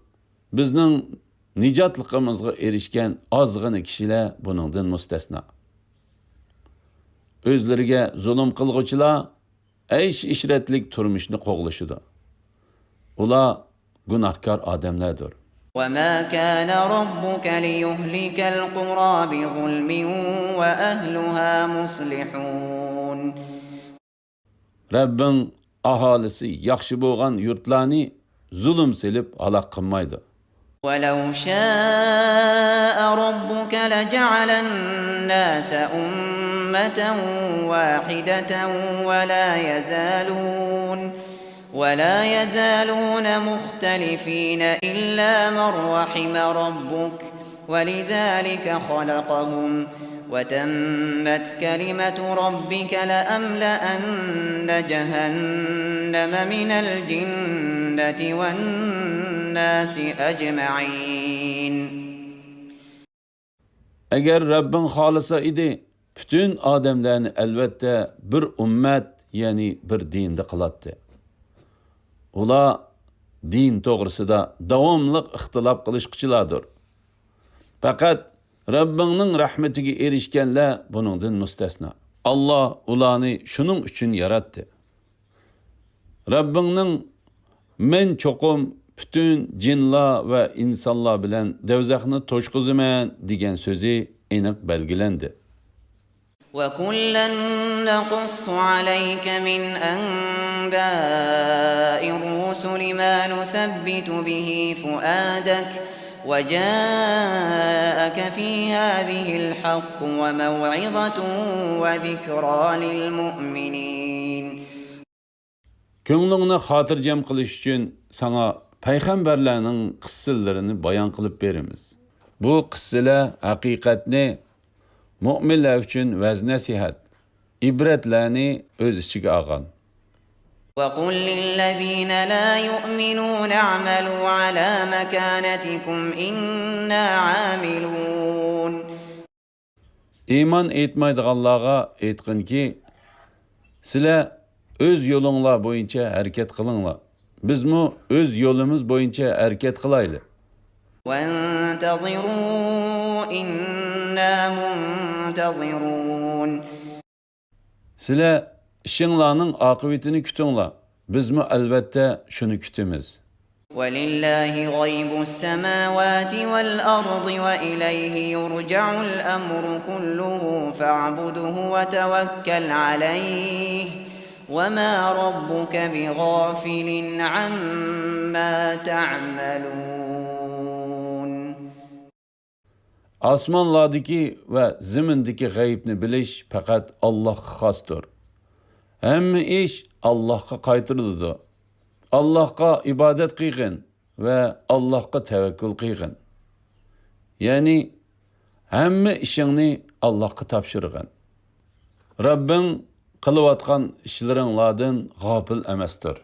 بىزنىڭ نىجاتلىقىمىزغا ئېرىشكەن ئازغىنە كىشىلەر بۇنىڭدىن مۇستەسنا. ئۆزلىرىگە زۇلۇم قىلغۇچىلار ئەيش-ئىشرەتلىك تۇرمۇشنى قوغلىشىدۇ. ئۇلار گۇناھكار ئادەملەردۇر. وَمَا كَانَ رَبُّكَ لِيُهْلِكَ الْقُرَىٰ بِظُلْمٍ وَأَهْلُهَا مُصْلِحُونَ. رەببىڭ ئاھالىسى ياخشى بولغان يۇرتلارنى زۇلۇم سېلىپ ھالاك قىلمايدۇ. وَلَوْ شَاءَ رَبُّكَ لَجَعَلَ النَّاسَ أُمَّةً وَاحِدَةً وَلَا يَزَالُونَ، وَلَا يَزَالُونَ مُخْتَلِفِينَ إِلَّا مَن رَّحِمَ رَبُّكَ، وَلِذَٰلِكَ خَلَقَهُمْ، وَتَمَّتْ كَلِمَةُ رَبِّكَ لَأَمْلَأَنَّ جَهَنَّمَ مِنَ الْجِنَّةِ وَالنَّاسِ أَجْمَعِينَ. ئەگەر رەببىڭ خالىسا ئىدى، پۈتۈن ئادەملەرنى ئەلۋەتتە بىر ئۈممەت، يەنى بىر دىندا قىلاتتى. ئۇلار دىن توغرىسىدا داۋاملىق ئىختىلاپ قىلىشقۇچىلاردۇر. پەقەت رەببىڭنىڭ رەھمىتىگە ئېرىشكەنلەر بۇنىڭدىن مۇستەسنا. ئاللا ئۇلارنى شۇنىڭ ئۈچۈن ياراتتى. رەببىڭنىڭ، مەن چوقۇم پۈتۈن جىنلار ۋە ئىنسانلار بىلەن دەۋزەخنى توشقۇزىمەن، دېگەن سۆزى ئېنىق بەلگىلەندى. وكلا نقص عليك من أنباء الرسل ما نثبت به فؤادك وجاءك في هذه الحق وموعظة وذكرى للمؤمنين. كۆڭلۈڭنى خاتىرجەم قىلىش ئۈچۈن ساڭا پەيغەمبەرلەرنىڭ قىسسىلىرىنى بايان قىلىپ بېرىمىز. بۇ قىسسىلەر ھەقىقەتنى، مۆمىنلەر ئۈچۈن ۋەز-نەسىھەت، ئىبرەتلەرنى ئۆز ئىچىگە ئالغان. وقل للذين لا يؤمنون اعملوا على مكانتكم إنا عاملون. ئىمان ئېيتمايدىغانلارغا ئېيتقىنكى، سىلەر ئۆز يولۇڭلار بويىچە ھەرىكەت قىلىڭلار، بىزمۇ ئۆز يولىمىز بويىچە ھەرىكەت قىلايلى. وانتظروا إنا منتظرون. سىلەر ئىشىڭلارنىڭ ئاقىۋىتىنى كۈتۈڭلار، بىزمۇ ئەلۋەتتە شۇنى كۈتىمىز. ولله غيب السماوات والأرض وإليه يرجع الأمر كله فاعبده وتوكل عليه وما ربك بغافل عما تعملون. ئاسمانلاردىكى ۋە زېمىندىكى غەيىبنى بىلىش پەقەت ئاللاھقا خاستۇر. ھەممە ئىش ئاللاھقا قايتۇرۇلىدۇ. ئاللاھقا ئىبادەت قىلغىن ۋە ئاللاھقا تەۋەككۈل قىلغىن. يەنى ھەممە ئىشىڭنى ئاللاھقا تاپشۇرغىن. رەببىڭ قىلىۋاتقان ئىشلىرىڭلاردىن غاپىل ئەمەستۇر.